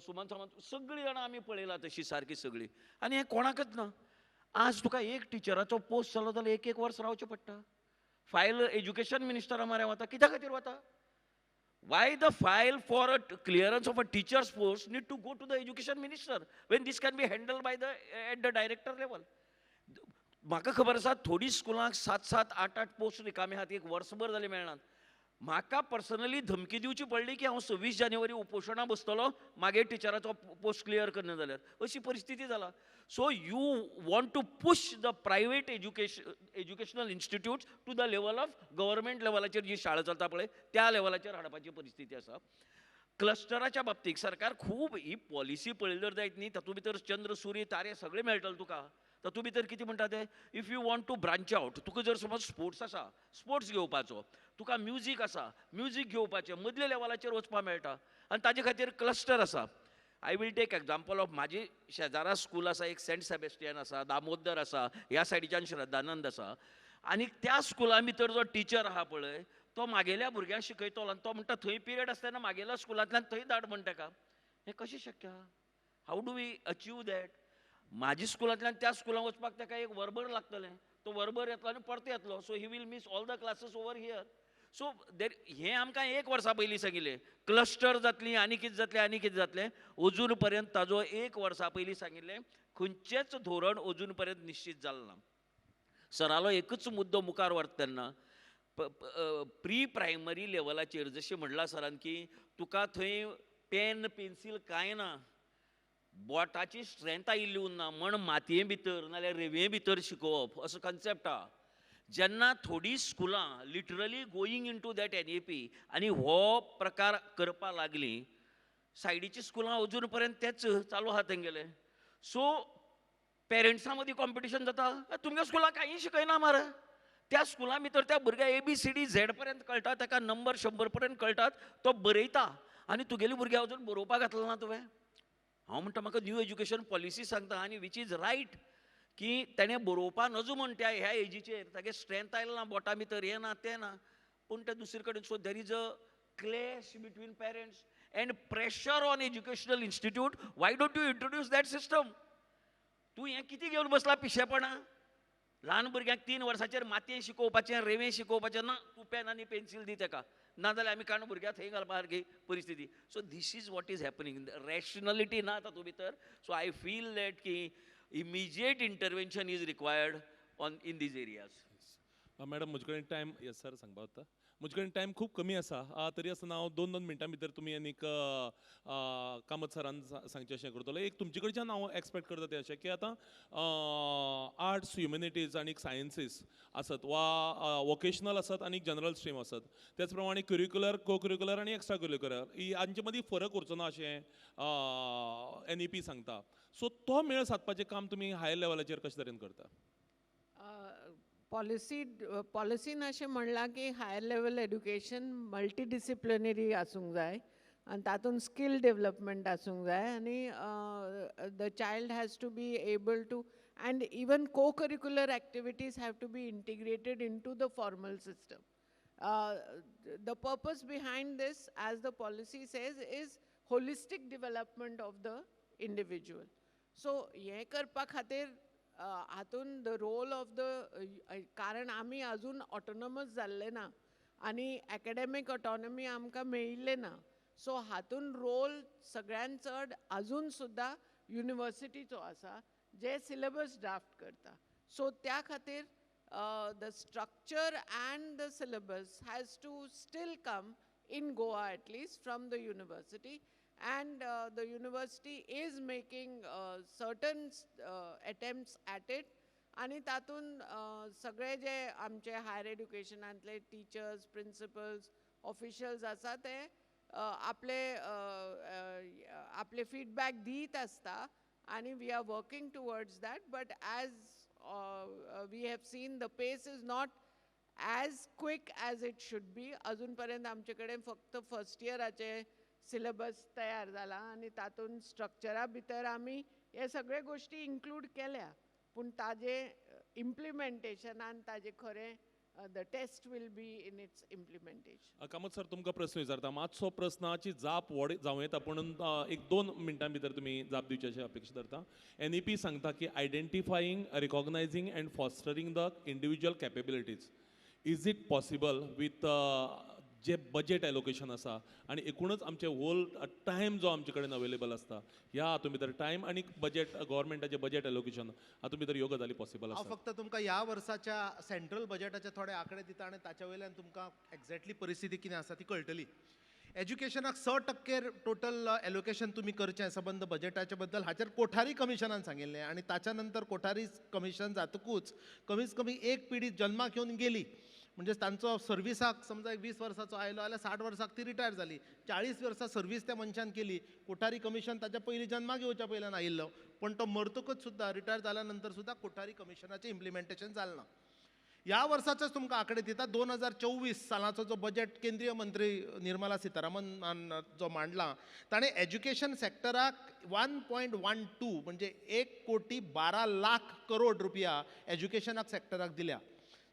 सुमन सामंत सगळीं जाणां आमी पळयलां तशी सारकी सगळीं, आनी हें कोणाकच ना. आज तुका एक टिचराचो पोस्ट जालो जाल्यार एक एक वर्स रावचें पडटा. फायल एज्युकेशन मिनिस्टरा म्हऱ्यान वता, कित्या खातीर वता? Why the file for a clearance of a teacher's post need to go to the education minister when this can be handled by the at the director level? म्हाका खबर आसा थोडी स्कुलांक 7-7, 8-8 पोस्ट रिकामे आहात, एक वर्सभर जालें मेळनात. म्हाका पर्सनली धमकी दिवची पडली की हांव 26 जानेवारी उपोशणा बसतलो मागीर टिचराचो पोस्ट क्लियर करना जाल्यार, अशी परिस्थिती जाला. So you want to push the private educational institute to the level of government लेवलाचेर जी शाळा चलता पळय त्या लेवलाचेर हाडपाची परिस्थिती आसा. क्लस्टराच्या बाबतीत सरकार खूब ही पॉलिसी पळयली जर जायत न्ही, तातूंत भितर चंद्र सूर्य तारे सगळे मेळटले तुका. तातूंत भितर कितें म्हणटा ते, if you want to branch out, तुका जर समज स्पोर्ट्स आसा स्पोर्ट्स घेवपाचो, तुका म्युजीक आसा म्युजीक घेवपाचें, मदल्या लेवलाचेर वचपाक मेळटा आनी ताजे खातीर क्लस्टर आसा. I will take example of म्हाजी शेजारा स्कूल आसा, एक सेंट सेबेस्टियन आसा, दामोदर आसा, ह्या सायडीच्यान श्रद्धानंद आसा, आनी त्या स्कुला भितर जो टिचर आहा पळय तो मागेल्या भुरग्यांक शिकयतलो आनी तो म्हणटा थंय पिरियड आसतना मागेल्या स्कुलांतल्यान थंय धाड म्हण ताका. हें कशें शक्य आहा? How do we achieve that? म्हाजी स्कुलांतल्यान त्या स्कुलांत वचपाक ताका एक वरभर लागतलें, तो वरभर येतलो आनी परतो येतलो, so he will miss all the classes over here. So there हें आमकां एक वर्सा पयलीं सांगिल्लें, क्लस्टर जातली आनी कितें जातलें आनी कितें जातलें, अजून पर्यंत ताजो एक वर्सा पयलीं सांगिल्लें खंयचेंच धोरण अजून पर्यंत निश्चीत जालें ना. सरालो एकूच मुद्दो मुखार व्हरता तेन्ना प्री प्रायमरी लेवलाचेर जशें म्हणलां सरान की तुका थंय पेन पेन्सील कांय ना, बोटाची स्ट्रेंथ आयिल्ली उरना म्हण मातये भितर नाल्यार रेंवे भितर शिकोवप असो कन्सेप्ट आहा. जेन्ना थोडीं स्कुलां literally going into that NEP आनी हो प्रकार करपा लागलीं, सायडीचीं स्कुलां अजून पर्यंत तेच चालू आहा तेंगेलें. सो पेरंट्सां मदीं कॉम्पिटिशन जाता, तुमगे स्कुलां कांय शिकयना मरे. त्या स्कुलां भितर त्या भुरग्याक ABCD Z पर्यंत कळटा, ताका नंबर 100 पर्यंत कळटात, तो बरयता आनी तुगेली भुरग्याक अजून बरोवपाक घातलो ना तुवें. हांव म्हणटा म्हाका न्यू एज्युकेशन पॉलिसी सांगता आनी which is right की तेणें बरोवपा नजो म्हण त्या ह्या एजीचेर तागे स्ट्रेंथ आयलो ना बोटां भितर, हें ना तें ना, पूण तें दुसरे कडेन. So there is a clash between parents and pressure on educational institute. Why don't you introduce that system? तूं हें कितें घेवन बसला पिशेपणां? ल्हान भुरग्यांक 3 वर्सांचेर मातयेन शिकोवपाचें, रेंवें शिकोवपाचें ना, तूं पेन आनी पेन्सील दी तेका, नाजाल्यार आमी काण भुरग्याक थंय घालपा सारकी परिस्थिती. So this is what is happening, rationality ना तातूंत भितर. सो I feel that की immediate intervention is required on in these areas. Madam, म्हजे कडेन टायम, येस सर सांगपा वता, म्हजे कडेन टायम खूब कमी आसा, तरी आसतना हांव 2-2 मिनटां भितर तुमी आनीक कामत सरान सांगचें अशें करतलो. एक तुमचे कडच्यान हांव एक्सपेक्ट करता तें अशें की आतां आर्ट्स, ह्युमॅनिटीज आनी सायन्सीस आसत वा वोकेशनल आसत आनी जनरल स्ट्रीम आसत, त्याच प्रमाणे क्युरिक्युलर, को क्युरिक्युलर आनी एक्स्ट्रा क्युरिक्युलर ही हांचे मदीं फरक उरचो ना अशें NEP सांगता. सो तो मेळ सादपाचें काम तुमी हायर लेवलाचेर कशे तरेन करता? पॉलिसीन अशें म्हणलां की हायर लेवल एड्युकेशन मल्टीडिसिप्लिनरी आसूंक जाय आनी तातूंत स्कील डेवलपमेंट आसूंक जाय आनी the child has to be able to, and even co curricular activities have to be integrated into the formal system. The purpose behind this, as the policy says, is holistic development of the individual. So हें करपा खातीर हातून the role of the, कारण आमी अजून ऑटोनॉमस जाल्ले ना आनी एकाडेमीक ऑटोनॉमी आमकां मेळिल्लें ना, सो हातून रोल सगळ्यान चड अजून सुद्दां युनिवर्सिटीचो आसा जे सिलेबस ड्राफ्ट करता. सो त्या खातीर the structure and the syllabus has to still come in Goa at least from the university, and the university is making certain attempts at it. आनी तातूंत सगळे जे आमचे हायर एड्युकेशनांतले टिचर्स, प्रिंसिपल्स, ऑफिशियल्स आसा ते आपले आपले फिडबॅक दीत आसता आनी we are working towards that. But as we have seen, the pace is not as quick as it should be. अजून पर्यंत आमचे कडेन फक्त फर्स्ट इयराचे सिलेबस तयार जाला आनी तातूंत स्ट्रक्चरा भितर आमी हे सगळे गोश्टी इन्क्लूड केल्या, पूण ताजे इम्प्लिमेंटेशनान ताजे खरें the test will be in its implementation. Kamat sir, तुमकां प्रस्न विचारता, मातसो प्रस्नाची जाप व्हड जावं येता, पूण 1-2 मिनटां भितर तुमी जाप दिवची अशें अपेक्षा धरता. NEP सांगता की identifying, recognising and fostering the individual capabilities, is it possible with J budget allocation आसा आनी एकूणच आमचे होल टायम जो आमचे कडेन अवेलेबल आसता, ह्या हातूंत भितर टायम आनी बजेट, गव्हर्मेंटाचें बजेट एलोकेशन हातूंत भितर ह्यो गजाली पॉसिबल हांव आसा? फक्त तुमकां ह्या वर्साच्या सेंट्रल बजेटाचे थोडे आंकडे दिता आनी ताच्या वयल्यान तुमकां एक्झॅक्टली परिस्थिती कितें आसा ती कळटली. एज्युकेशनाक 6% टोटल एलोकेशन तुमी करचें सबंद बजेटाचे बद्दल, हाचेर कोठारी कमिशनान सांगिल्लें आनी ताच्या नंतर कोठारी कमिशन जातकूच कमीत कमी एक पिढी जन्माक येवन गेली, म्हणजे तांचो सर्विसाक समजा एक 20 वर्साचो आयलो जाल्यार 60 वर्साक ती रिटायर जाली, 40 वर्सां सर्वीस त्या मनशान केली. कोठारी कमिशन ताच्या पयलीं जन्माक येवच्या पयल्यान आयिल्लो, पण तो मरतकूच सुद्दां रिटायर जाल्या नंतर सुद्दां कोठारी कमिशनाचें इम्प्लिमेंटेशन जालें ना. ह्या वर्साचोच तुमकां आंकडे दिता. 2024 सालाचो जो बजेट केंद्रीय मंत्री निर्मला सीतारामनान जो मांडला, ताणें एज्युकेशन सॅक्टराक 1.12 म्हणजे 1,12,00,000 करोड रुपया एज्युकेशनाक सॅक्टराक दिल्या.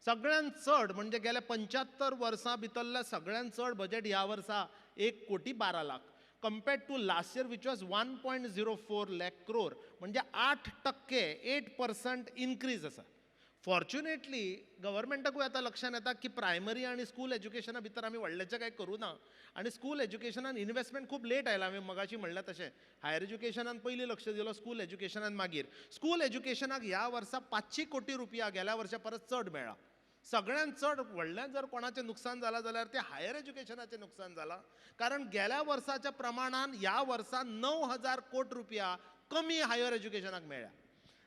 सगळ्यांत चड म्हणजे गेल्या 75 वर्सां भितरल्या सगळ्यांत चड बजेट ह्या वर्सा 1,12,00,000 compared to last year which was 1.04 lakh crore, म्हणजे 8% 8% इनक्रीज आसा. फॉर्च्युनेटली गव्हर्मेंटाकूय आतां लक्षांत येता की प्रायमरी आनी स्कूल एज्युकेशना भितर आमी व्हडलेंचें कांय करूं ना आनी स्कूल एज्युकेशनान इनवेस्टमेंट खूब लेट आयला. हांवें मगाशी म्हणलें तशें हायर एज्युकेशनान पयलीं लक्ष दिलो, स्कूल एज्युकेशनान मागीर. स्कूल एज्युकेशनाक ह्या वर्सा 500 कोटी रुपया गेल्या वर्सा परस चड मेळ्ळा. सगळ्यांत चड व्हडलें जर कोणाचें नुकसान जालां जाल्यार तें हायर एज्युकेशनाचें नुकसान जालां, कारण गेल्या वर्साच्या प्रमाणान ह्या वर्सा 9,000 कोटी रुपया कमी हायर एज्युकेशनाक मेळ्ळ्या.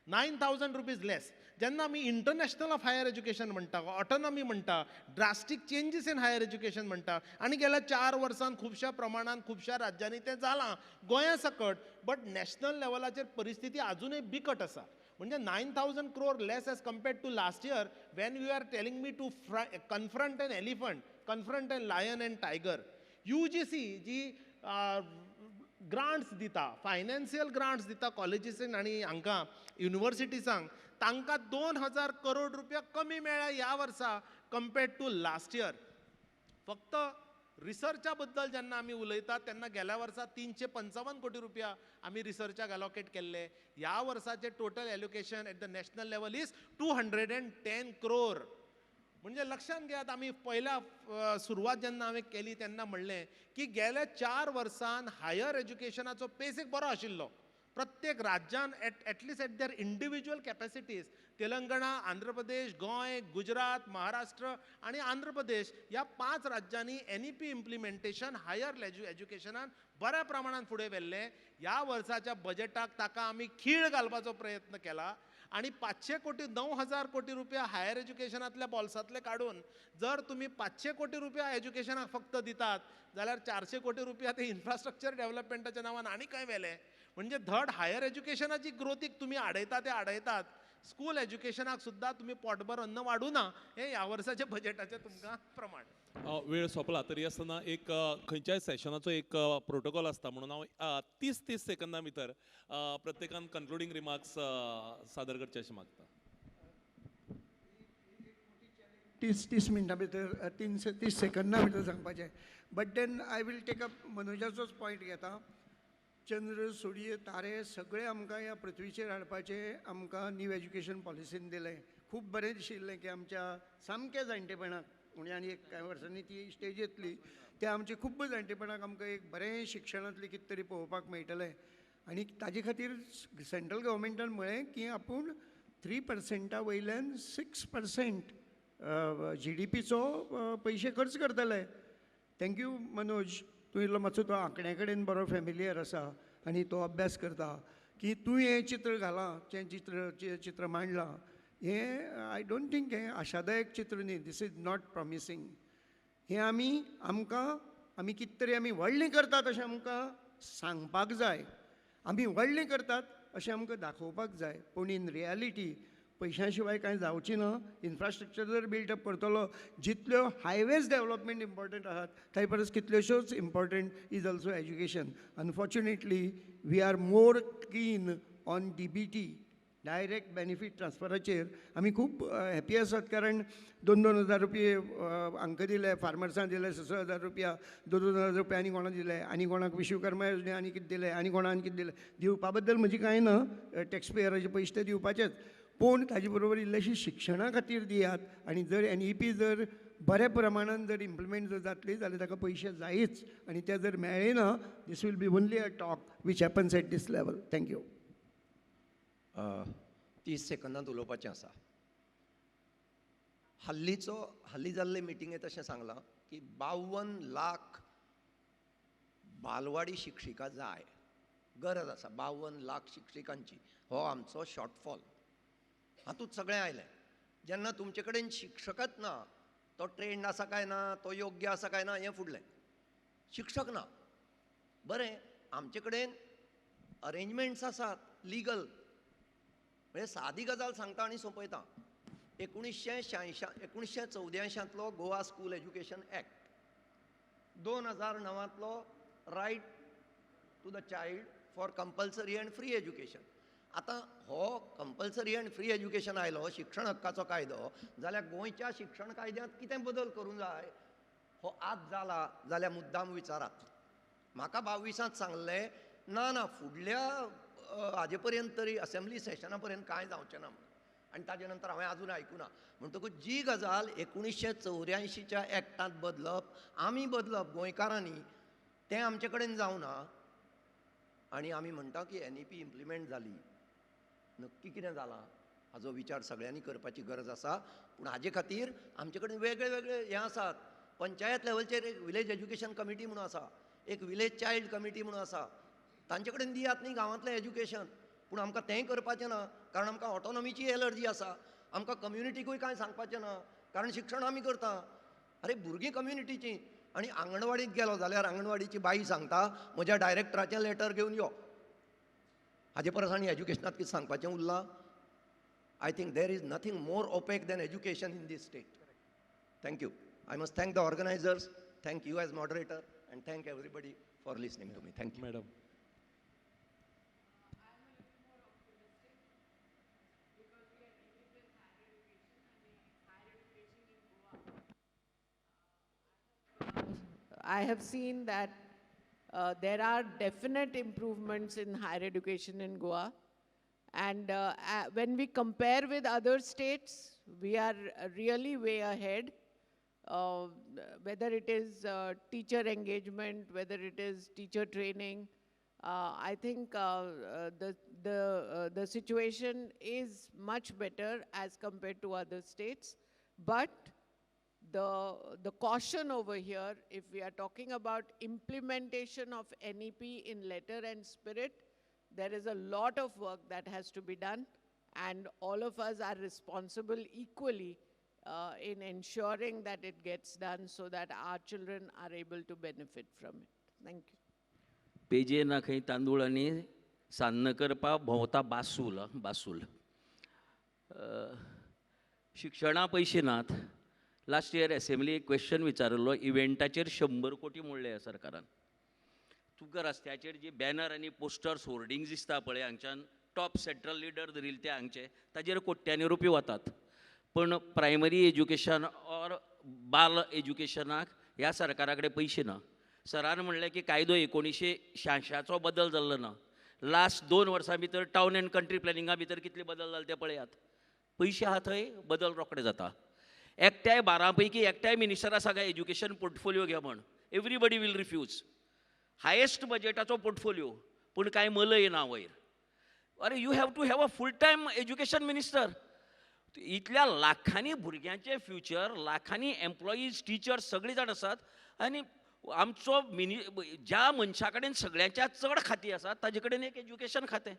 9,000 rupees less. जेन्ना आमी इंटरनॅशनल ऑफ हायर एज्युकेशन म्हणटा, ऑटोनॉमी म्हणटा, drastic changes in higher education म्हणटा, आनी गेल्या 4 वर्सांत खुबश्या प्रमाणान खुबश्या राज्यांनी तें जालां, गोंया सकट, बट नॅशनल लेवलाचेर परिस्थिती आजुनूय बिकट आसा. म्हणजे 9,000 crore less as compared to last year when you are telling me to confront an elephant, confront an lion and tiger. UGC ji grants दिता, फायनान्शियल ग्रांट्स दिता कॉलेजीसान आनी हांकां युनिवर्सिटीजांक, तांकां 2,000 करोड रुपया कमी मेळ्ळ्या ह्या वर्सा कम्पेर्ड टू लास्ट इयर. फक्त रिसर्चा बद्दल जेन्ना आमी उलयतात तेन्ना गेल्या वर्सा 355 कोटी रुपया आमी रिसर्चाक एलोकेट केल्ले. ह्या वर्साचे total allocation at the national level is 210 crore. म्हणजे लक्षांत घेयात, आमी पयल्या सुरवात जेन्ना हांवें केली तेन्ना म्हणलें की गेल्या 4 वर्सान हायर एज्युकेशनाचो पेस एक बरो आशिल्लो. प्रत्येक राज्यान at least at their individual capacities, Telangana, Andhra Pradesh, Goa, Gujarat, Maharashtra आनी आंध्र प्रदेश ह्या 5 राज्यांनी NEP implementation higher एज्युकेशनान बऱ्या प्रमाणान फुडें व्हेल्लें. ह्या वर्साच्या बजेटाक ताका आमी खीळ घालपाचो प्रयत्न केला आनी 500 कोटी 9,000 कोटी रुपया हायर एज्युकेशनांतल्या बॉल्सांतले काडून जर तुमी 500 कोटी रुपया एज्युकेशनाक फक्त दितात जाल्यार 400 कोटी रुपया ते इन्फ्रास्ट्रक्चर डेव्हलपमेंटाच्या नांवान आनी खंय व्हेले. म्हणजे धड हायर एज्युकेशनाची ग्रोथीक तुमी आडयता ते आडयतात, स्कूल एज्युकेशनाक सुद्दां तुमी पोटभर अन्न वाडूना, हें ह्या वर्साच्या बजेटाचें तुमकां प्रमाण. वेळ सोंपला तरी आसतना एक खंयच्याय सेशनाचो एक प्रोटोकॉल आसता, म्हणून हांव 30-30 सेकंदां भितर प्रत्येकान कन्क्लुडींग रिमार्क्स सादर करचे अशें मागता. 30 मिनटां भितर 30 सेकंदां भितर सांगपाचें. But then I will take up मनोजाचोच point घेता. चंद्र, सूर्य, तारे सगळे आमकां ह्या पृथ्वीचेर हाडपाचें आमकां न्यू एज्युकेशन पॉलिसीन दिलें. खूब बरें दिशिल्लें की आमच्या सामक्या जाणटेपणाक, म्हणजे आनी एक कांय वर्सांनी ती स्टेज येतली, त्या आमचे खूब जाणटेपणाक आमकां एक बरें शिक्षणांतलें कितें तरी पळोवपाक मेळटलें. आनी ताजे खातीर सेंट्रल गव्हर्मेंटान म्हळें की आपूण 3% वयल्यान 6% GDPचो पयशे खर्च करतले. Thank you Manoj, तूं इल्लो मातसो तो आंकड्या कडेन बरो फेमिलियर आसा आनी तो अभ्यास करता की तूं हें चित्र घालां, जें चित्र मांडलां हें I don't think हें आशादायक चित्र न्ही. This is not promising. हें आमी आमकां आमी कितें तरी आमी व्हडलें करतात अशें आमकां सांगपाक जाय, आमी व्हडलें करतात अशें आमकां दाखोवपाक जाय, पूण इन रियालिटी पयशां शिवाय कांय जावची ना. इन्फ्रास्ट्रक्चर जर बिल्टअप करतलो, जितल्यो हायवेज डेवलपमेंट इम्पॉर्टंट आहात ताजे परस कितल्योश्योच important is also education. Unfortunately we are more keen on DBT, direct benefit ट्रान्सफराचेर आमी खूब हॅपी आसात, कारण 2-2 हजार रुपये हांकां दिले, फार्मर्सांक दिले 6-6 हजार रुपया, 2-2 हजार रुपया आनी कोणाक दिले, आनी कोणाक विश्वकर्मा योजने आनी कितें दिलें, आनी कोणाक कितें दिलें. दिवपा बद्दल म्हजी कांय ना, टॅक्स पेयराचे पयशे ते दिवपाचेच, पूण ताजे बरोबर इल्लेशी शिक्षणा खातीर दियात. आनी जर NEP जर बऱ्या प्रमाणान जर इम्प्लिमेंट जर जातली जाल्यार ताका पयशे जायच, आनी ते जर मेळ्ळे ना, this will be only a talk which happens at this level. Thank you. 30 सेकंदांत उलोवपाचें आसा. हाल्लीचो हाल्ली जाल्ले मिटिंगेंत अशें सांगलां की 52 लाख बालवाडी शिक्षिका जाय, गरज आसा 52 लाख शिक्षिकांची. हो आमचो शॉर्टफॉल. हातूंत सगळें आयलें. जेन्ना तुमचे कडेन शिक्षकच ना, तो ट्रेंड आसा काय ना, तो योग्य आसा काय ना, हें फुडलें. शिक्षक ना, बरें आमचे कडेन अरेंजमेंट्स आसात लिगल. म्हणजे सादी गजाल सांगता आनी सोंपयता. 1986 1984तलो गोवा स्कूल एज्युकेशन एक्ट, 2009तलो right to the child for compulsory and free education. आतां हो कंपल्सरी अँड फ्री एज्युकेशन आयलो, शिक्षण हक्काचो कायदो, जाल्यार गोंयच्या शिक्षण कायद्यांत कितें बदल करूंक जाय, हो आज जाला जाल्यार मुद्दाम विचारात म्हाका. 22त सांगलें ना ना फुडल्या हाजे पर्यंत तरी असेंब्ली सेशना पर्यंत कांय जावचें ना म्हणून, आनी ताजे नंतर हांवें आजून आयकुना. म्हणटकूच जी गजाल 1984च्या एक्टांत बदलप, आमी बदलप गोंयकारांनी, तें आमचे कडेन जावना. आनी आमी म्हणटा की NEP implement जाली, नक्की कितें जालां हाजो विचार सगळ्यांनी करपाची गरज आसा. पूण हाजे खातीर आमचे कडेन वेगळे वेगळे हें आसात. पंचायत लेवलचेर एक विलेज एज्युकेशन कमिटी म्हणून आसा, एक विलेज चायल्ड कमिटी म्हणून आसा, तांचे कडेन दियात न्ही गांवांतलें एज्युकेशन. पूण आमकां तेंय करपाचें ना, कारण आमकां ऑटोनॉमीची एलर्जी आसा. आमकां कम्युनिटीकूय कांय सांगपाचें ना, कारण शिक्षण आमी करता. अरे भुरगीं कम्युनिटीची. आनी आंगणवाडीत गेलो जाल्यार आंगणवाडीची बाई सांगता म्हज्या डायरेक्टराचें लेटर घेवन यो. हाजे परस आनी एज्युकेशनांत कितें सांगपाचें उरलां? I think there is nothing more opaque than education in this state. Thank you. I must thank the organizers, thank you as moderator, and thank everybody for listening to me. Thank you. Madam. I have seen that there are definite improvements in higher education in Goa. And when we compare with other states, we are really way ahead. Whether it is teacher engagement, whether it is teacher training, I think the situation is much better as compared to other states. But the caution over here, if we are talking about implementation of NEP in letter and spirit, there is a lot of work that has to be done, and all of us are responsible equally in ensuring that it gets done so that our children are able to benefit from it. Thank you. पेजे ना खंय तांदूळ आनी सान्न करपाक भोंवता बासूल. बासूल शिक्षणा पयशे नात. लास्ट इयर एसेंब्ली एक क्वेश्चन विचारिल्लो, इव्हेंटाचेर 100 कोटी मोडले सरकारान. तुका रस्त्याचेर जी बॅनर आनी पोस्टर्स होर्डिंग्स दिसता पळय, हांगच्यान टॉप सेंट्रल लिडर धरिल्ले ते हांगचे, ताजेर कोट्यांनी रुपया वतात. पण प्रायमरी एज्युकेशन ऑर बाल एज्युकेशनाक ह्या सरकारा कडेन पयशे ना. सरान म्हणलें की कायदो 1986चो बदल जाल्लो ना. लास्ट 2 वर्सां भितर टावन एंड कंट्री प्लॅनिंगा भितर कितले बदल जाले ते पळयात. पयशे आहा थंय बदल रोखडे जाता. एकट्याय 12 पैकी एकट्याय मिनिस्टर आसा काय एज्युकेशन पोर्टफोलियो घे म्हण, एवरीबडी will refuse. Highest बजेटाचो पोर्टफोलियो, पूण कांय मलय ना वयर. अरे you have to have a full time education minister. इतल्या लाखांनी भुरग्यांचे फ्युचर, लाखांनी एम्प्लॉईज, टिचर्स सगळीं जाण आसात आनी आमचो ज्या मनशा कडेन सगळ्यांच्या चड खातीं आसात ताजे कडेन एक एज्युकेशन खातें.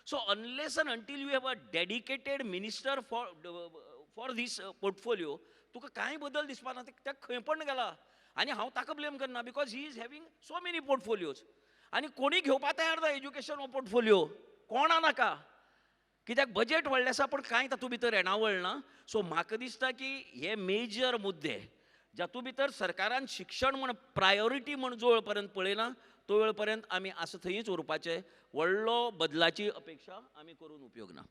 So unless and until you have a dedicated minister for this portfolio, तुका कांय बदल दिसपा ना. ते खंय पण गेला आनी हांव ताका ब्लेम करना, because he is having so many portfolios. आनी कोणी घेवपा तयार ना एज्युकेशन हो पोर्टफोलियो, कोणा नाका, कित्याक बजेट व्हडलें आसा पूण कांय तातूंत भितर येणावळ ना. सो म्हाका दिसता की हे मेजर मुद्दे जातूंत भितर सरकारान शिक्षण म्हण प्रायोरिटी म्हण जो वेळ पर्यंत पळयना तो वेळ पर्यंत आमी आसा थंयच उरपाचें. व्हडलो बदलाची अपेक्षा आमी करून उपयोग ना.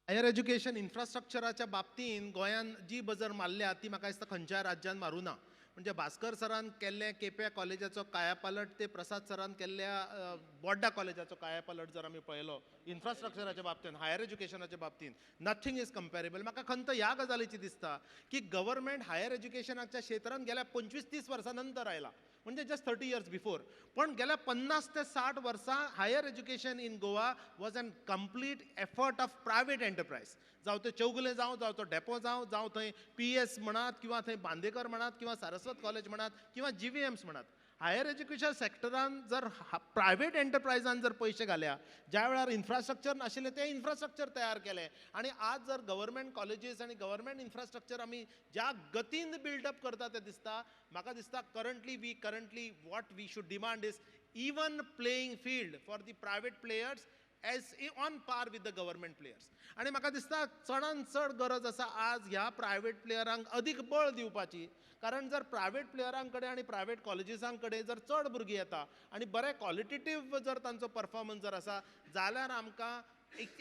हायर एज्युकेशन इन्फ्रास्ट्रक्चराच्या बाबतींत गोंयान जी बजर मारल्या ती म्हाका दिसता खंयच्याय राज्यान मारूं ना. म्हणजे भास्कर सरान केल्ले केप्या कॉलेजाचो कायापालट ते प्रसाद सरान केल्ल्या बोड्डा कॉलेजाचो कायापालट जर आमी पळयलो इन्फ्रास्ट्रक्चराच्या बाबतींत, हायर एज्युकेशनाच्या बाबतींत, नथींग is comparable. म्हाका खंत ह्या गजालीची दिसता की गव्हर्मेंट हायर एज्युकेशनाच्या क्षेत्रांत गेल्या 25-30 वर्सां नंतर आयला, म्हणजे जस्ट 30 इयर्स बिफोर. पण गेल्या 50 ते 60 वर्सां higher education in Goa was an complete effort of private enterprise. जावं ते चौगुले जावं, जावं तो डेपो जावं, जावं थंय पी एस म्हणात किंवा थंय बांदेकर म्हणात किंवा सारस्वत कॉलेज म्हणात किंवा जी व्ही एम्स म्हणात, हायर एज्युकेशन सेक्टरान जर प्रायवेट एंटरप्रायजान जर पयशे घाल्या, ज्या वेळार इन्फ्रास्ट्रक्चर नाशिल्लें तें इन्फ्रास्ट्रक्चर तयार केलें आनी आज जर गव्हर्मेंट कॉलेजीस आनी गव्हर्मेंट इन्फ्रास्ट्रक्चर आमी ज्या गतीन बिल्डअप करता तें दिसता. म्हाका दिसता currently what we should demand is even playing field for the private players as on par with the government players. आनी म्हाका दिसता चडान चड गरज आसा आज ह्या प्रायवेट प्लेयरांक अदीक बळ दिवपाची, कारण जर प्रायवेट प्लेयरां कडेन आनी प्रायवेट कॉलेजीसां कडेन जर चड भुरगीं येता आनी बरें क्वॉलिटेटीव जर तांचो परफॉर्मन्स जर आसा जाल्यार आमकां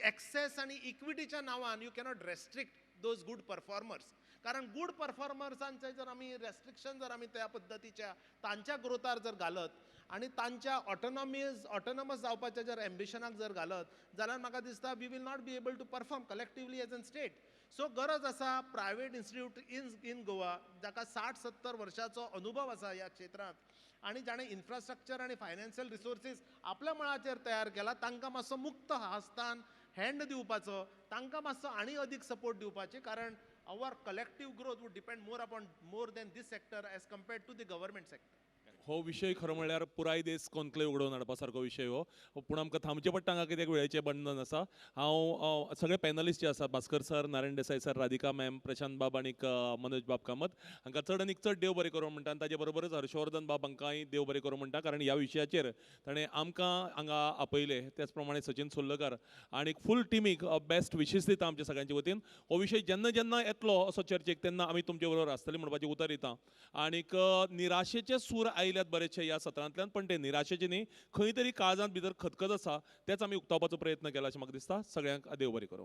एक्सेस आनी इक्विटीच्या नांवान you cannot restrict those good performers. कारण गूड परफॉर्मर्सांचे जर आमी रेस्ट्रिक्शन जर आमी त्या पद्दतीच्या तांच्या ग्रोथार जर घालत आनी तांच्या ऑटोनॉमस जावपाच्या जर एम्बिशनाक जर घालत जाल्यार म्हाका दिसता we will not be able to perform collectively as an state. So गरज आसा प्रायवेट इन्स्टिट्यूट इन गोवा जाका 60-70 वर्षाचो अनुभव आसा ह्या क्षेत्रांत आनी जाणें इन्फ्रास्ट्रक्चर आनी फायनान्शियल रिसोर्सीस आपल्या मळाचेर तयार केला तांकां मातसो मुक्त हस्तान हँड दिवपाचो, तांकां मातसो आनी अदीक सपोर्ट दिवपाची, कारण our collective growth would depend more upon more than this sector as compared to the government sector. हो विशय खरो म्हणल्यार पुराय देस कॉन्क्लेव घडोवन हाडपा सारको विशय हो, पूण आमकां थांबचें पडटा हांगा कित्याक वेळेचें बंधन आसा. हांव सगळे पॅनलिस्ट जे आसा, Bhaskar sir, Narayan Desai sir, Radhika ma'am, Prashant बाब आनीक मनोज बाब कामत हांकां चड आनीक चड देव बरें करूं म्हणटा आनी ताजे बरोबरच हर्षवर्धन बाब हांकांय देव बरें करूं म्हणटा, कारण ह्या विशयाचेर ताणें आमकां हांगा आपयले. त्याच प्रमाणे सचिन सोल्लकार आनी फूल टिमीक बेस्ट विशीस दिता आमच्या सगळ्यांच्या वतीन. हो विशय जेन्ना जेन्ना येतलो असो चर्चेक तेन्ना आमी तुमचे बरोबर आसतले म्हणपाचें उतर दिता. आनीक निराशेचे सूर आयल्यात बरेचशे ह्या सत्रांतल्यान, पण ते निराशेचे न्ही, खंय तरी काळजांत भितर खतखत आसा तेच आमी उक्तावपाचो प्रयत्न केला अशें म्हाका दिसता. सगळ्यांक देव बरें करूं.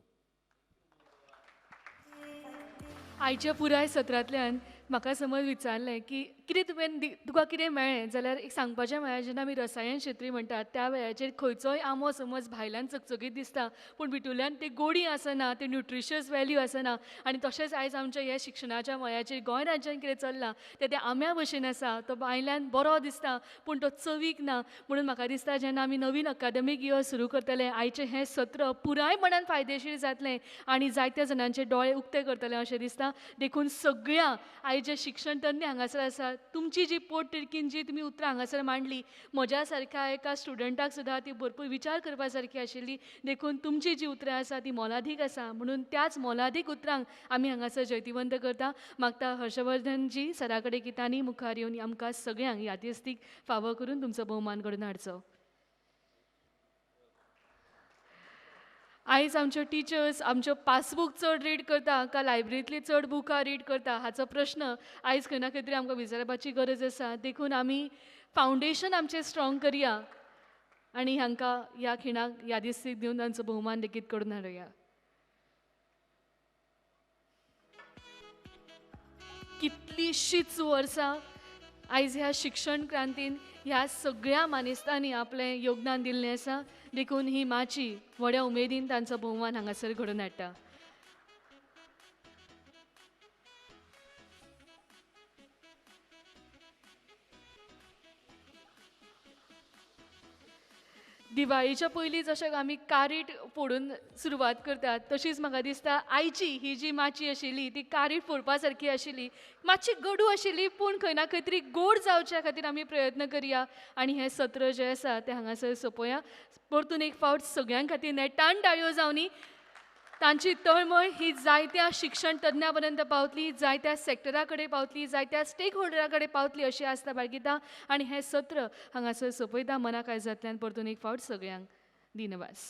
आयच्या पुराय सत्रांतल्यान म्हाका समज विचारलें की कितें तुवें तुका कितें मेळ्ळें जाल्यार एक सांगपाचें म्हळ्यार जेन्ना आमी रसायन क्षेत्री म्हणटात त्या वेळाचेर खंयचोय आंबो समज भायल्यान चकचकीत दिसता पूण भितूरल्यान ती गोडी आसना, ती न्युट्रिशियस वेल्यू आसना. आनी तशेंच आयज आमच्या ह्या शिक्षणाच्या मळाचेर गोंय राज्यान कितें चल्लां तें त्या आंब्या भशेन आसा, तो भायल्यान बरो दिसता पूण तो चवीक ना. म्हणून म्हाका दिसता जेन्ना आमी नवीन अकादमीक इयर सुरू करतले आयचें हें सत्र पुरायपणान फायदेशीर जातलें आनी जायत्या जाणांचे दोळे उक्ते करतले अशें दिसता. देखून सगळ्या आयज जे शिक्षण तज्ञ हांगासर आसा तुमची जी पोटतिडकीन जी तुमी उतरां हांगासर मांडली म्हज्या सारक्या एका स्टुडंटाक सुद्दां ती भरपूर विचार करपा सारकी आशिल्ली. देखून तुमची जी उतरां आसा ती मोलादीक आसा, म्हणून त्याच मोलादीक उतरांक आमी हांगासर जैतिवंत करता. मागता हर्षवर्धनजी सरा कडेन की तांणी मुखार येवन आमकां सगळ्यांक यादस्तीक फावो करून तुमचो भोवमान घडोवन हाडचो. आयज आमच्यो टिचर्स आमच्यो पासबूक चड रीड करता का लायब्ररींतली चड बुकां रीड करता हाचो प्रश्न आयज खंय ना खंय तरी आमकां विचारपाची गरज आसा. देखून आमी फावंडेशन आमचें स्ट्रॉंग करया आनी हांकां ह्या खिणाक यादस्तीक दिवन तांचो भोवमान लेगीत करून हाडुया. कितलींशींच वर्सां आयज ह्या शिक्षण क्रांतीन ह्या सगळ्या मानेस्तांनी आपलें योगदान दिल्लें आसा, देखून ही माची व्हड्या उमेदीन तांचो भोवमान हांगासर घडोवन हाडटा. दिवाळीच्या पयलीं जशें आमी कारीट फोडून सुरवात करतात तशीच म्हाका दिसता आयची ही जी माची आशिल्ली ती कारीट फोडपा सारकी आशिल्ली, मातशी गडू आशिल्ली पूण खंय ना खंय तरी गोड जावच्या खातीर आमी प्रयत्न करया आनी हें सत्र जें आसा तें हांगासर सोंपोया. परतून एक फावट सगळ्यां खातीर नेटान टाळयो जावनी. तांची तळमळ ही जायत्या शिक्षण तज्ञा पर्यंत पावतली, जायत्या सेक्टरा कडेन पावतली, जायत्या स्टेक होल्डरा कडेन पावतली अशी आस्ता बाळगिता आनी हें सत्र हांगासर सोंपयता. मना काळजांतल्यान परतून एक फावट सगळ्यांक दिनवास.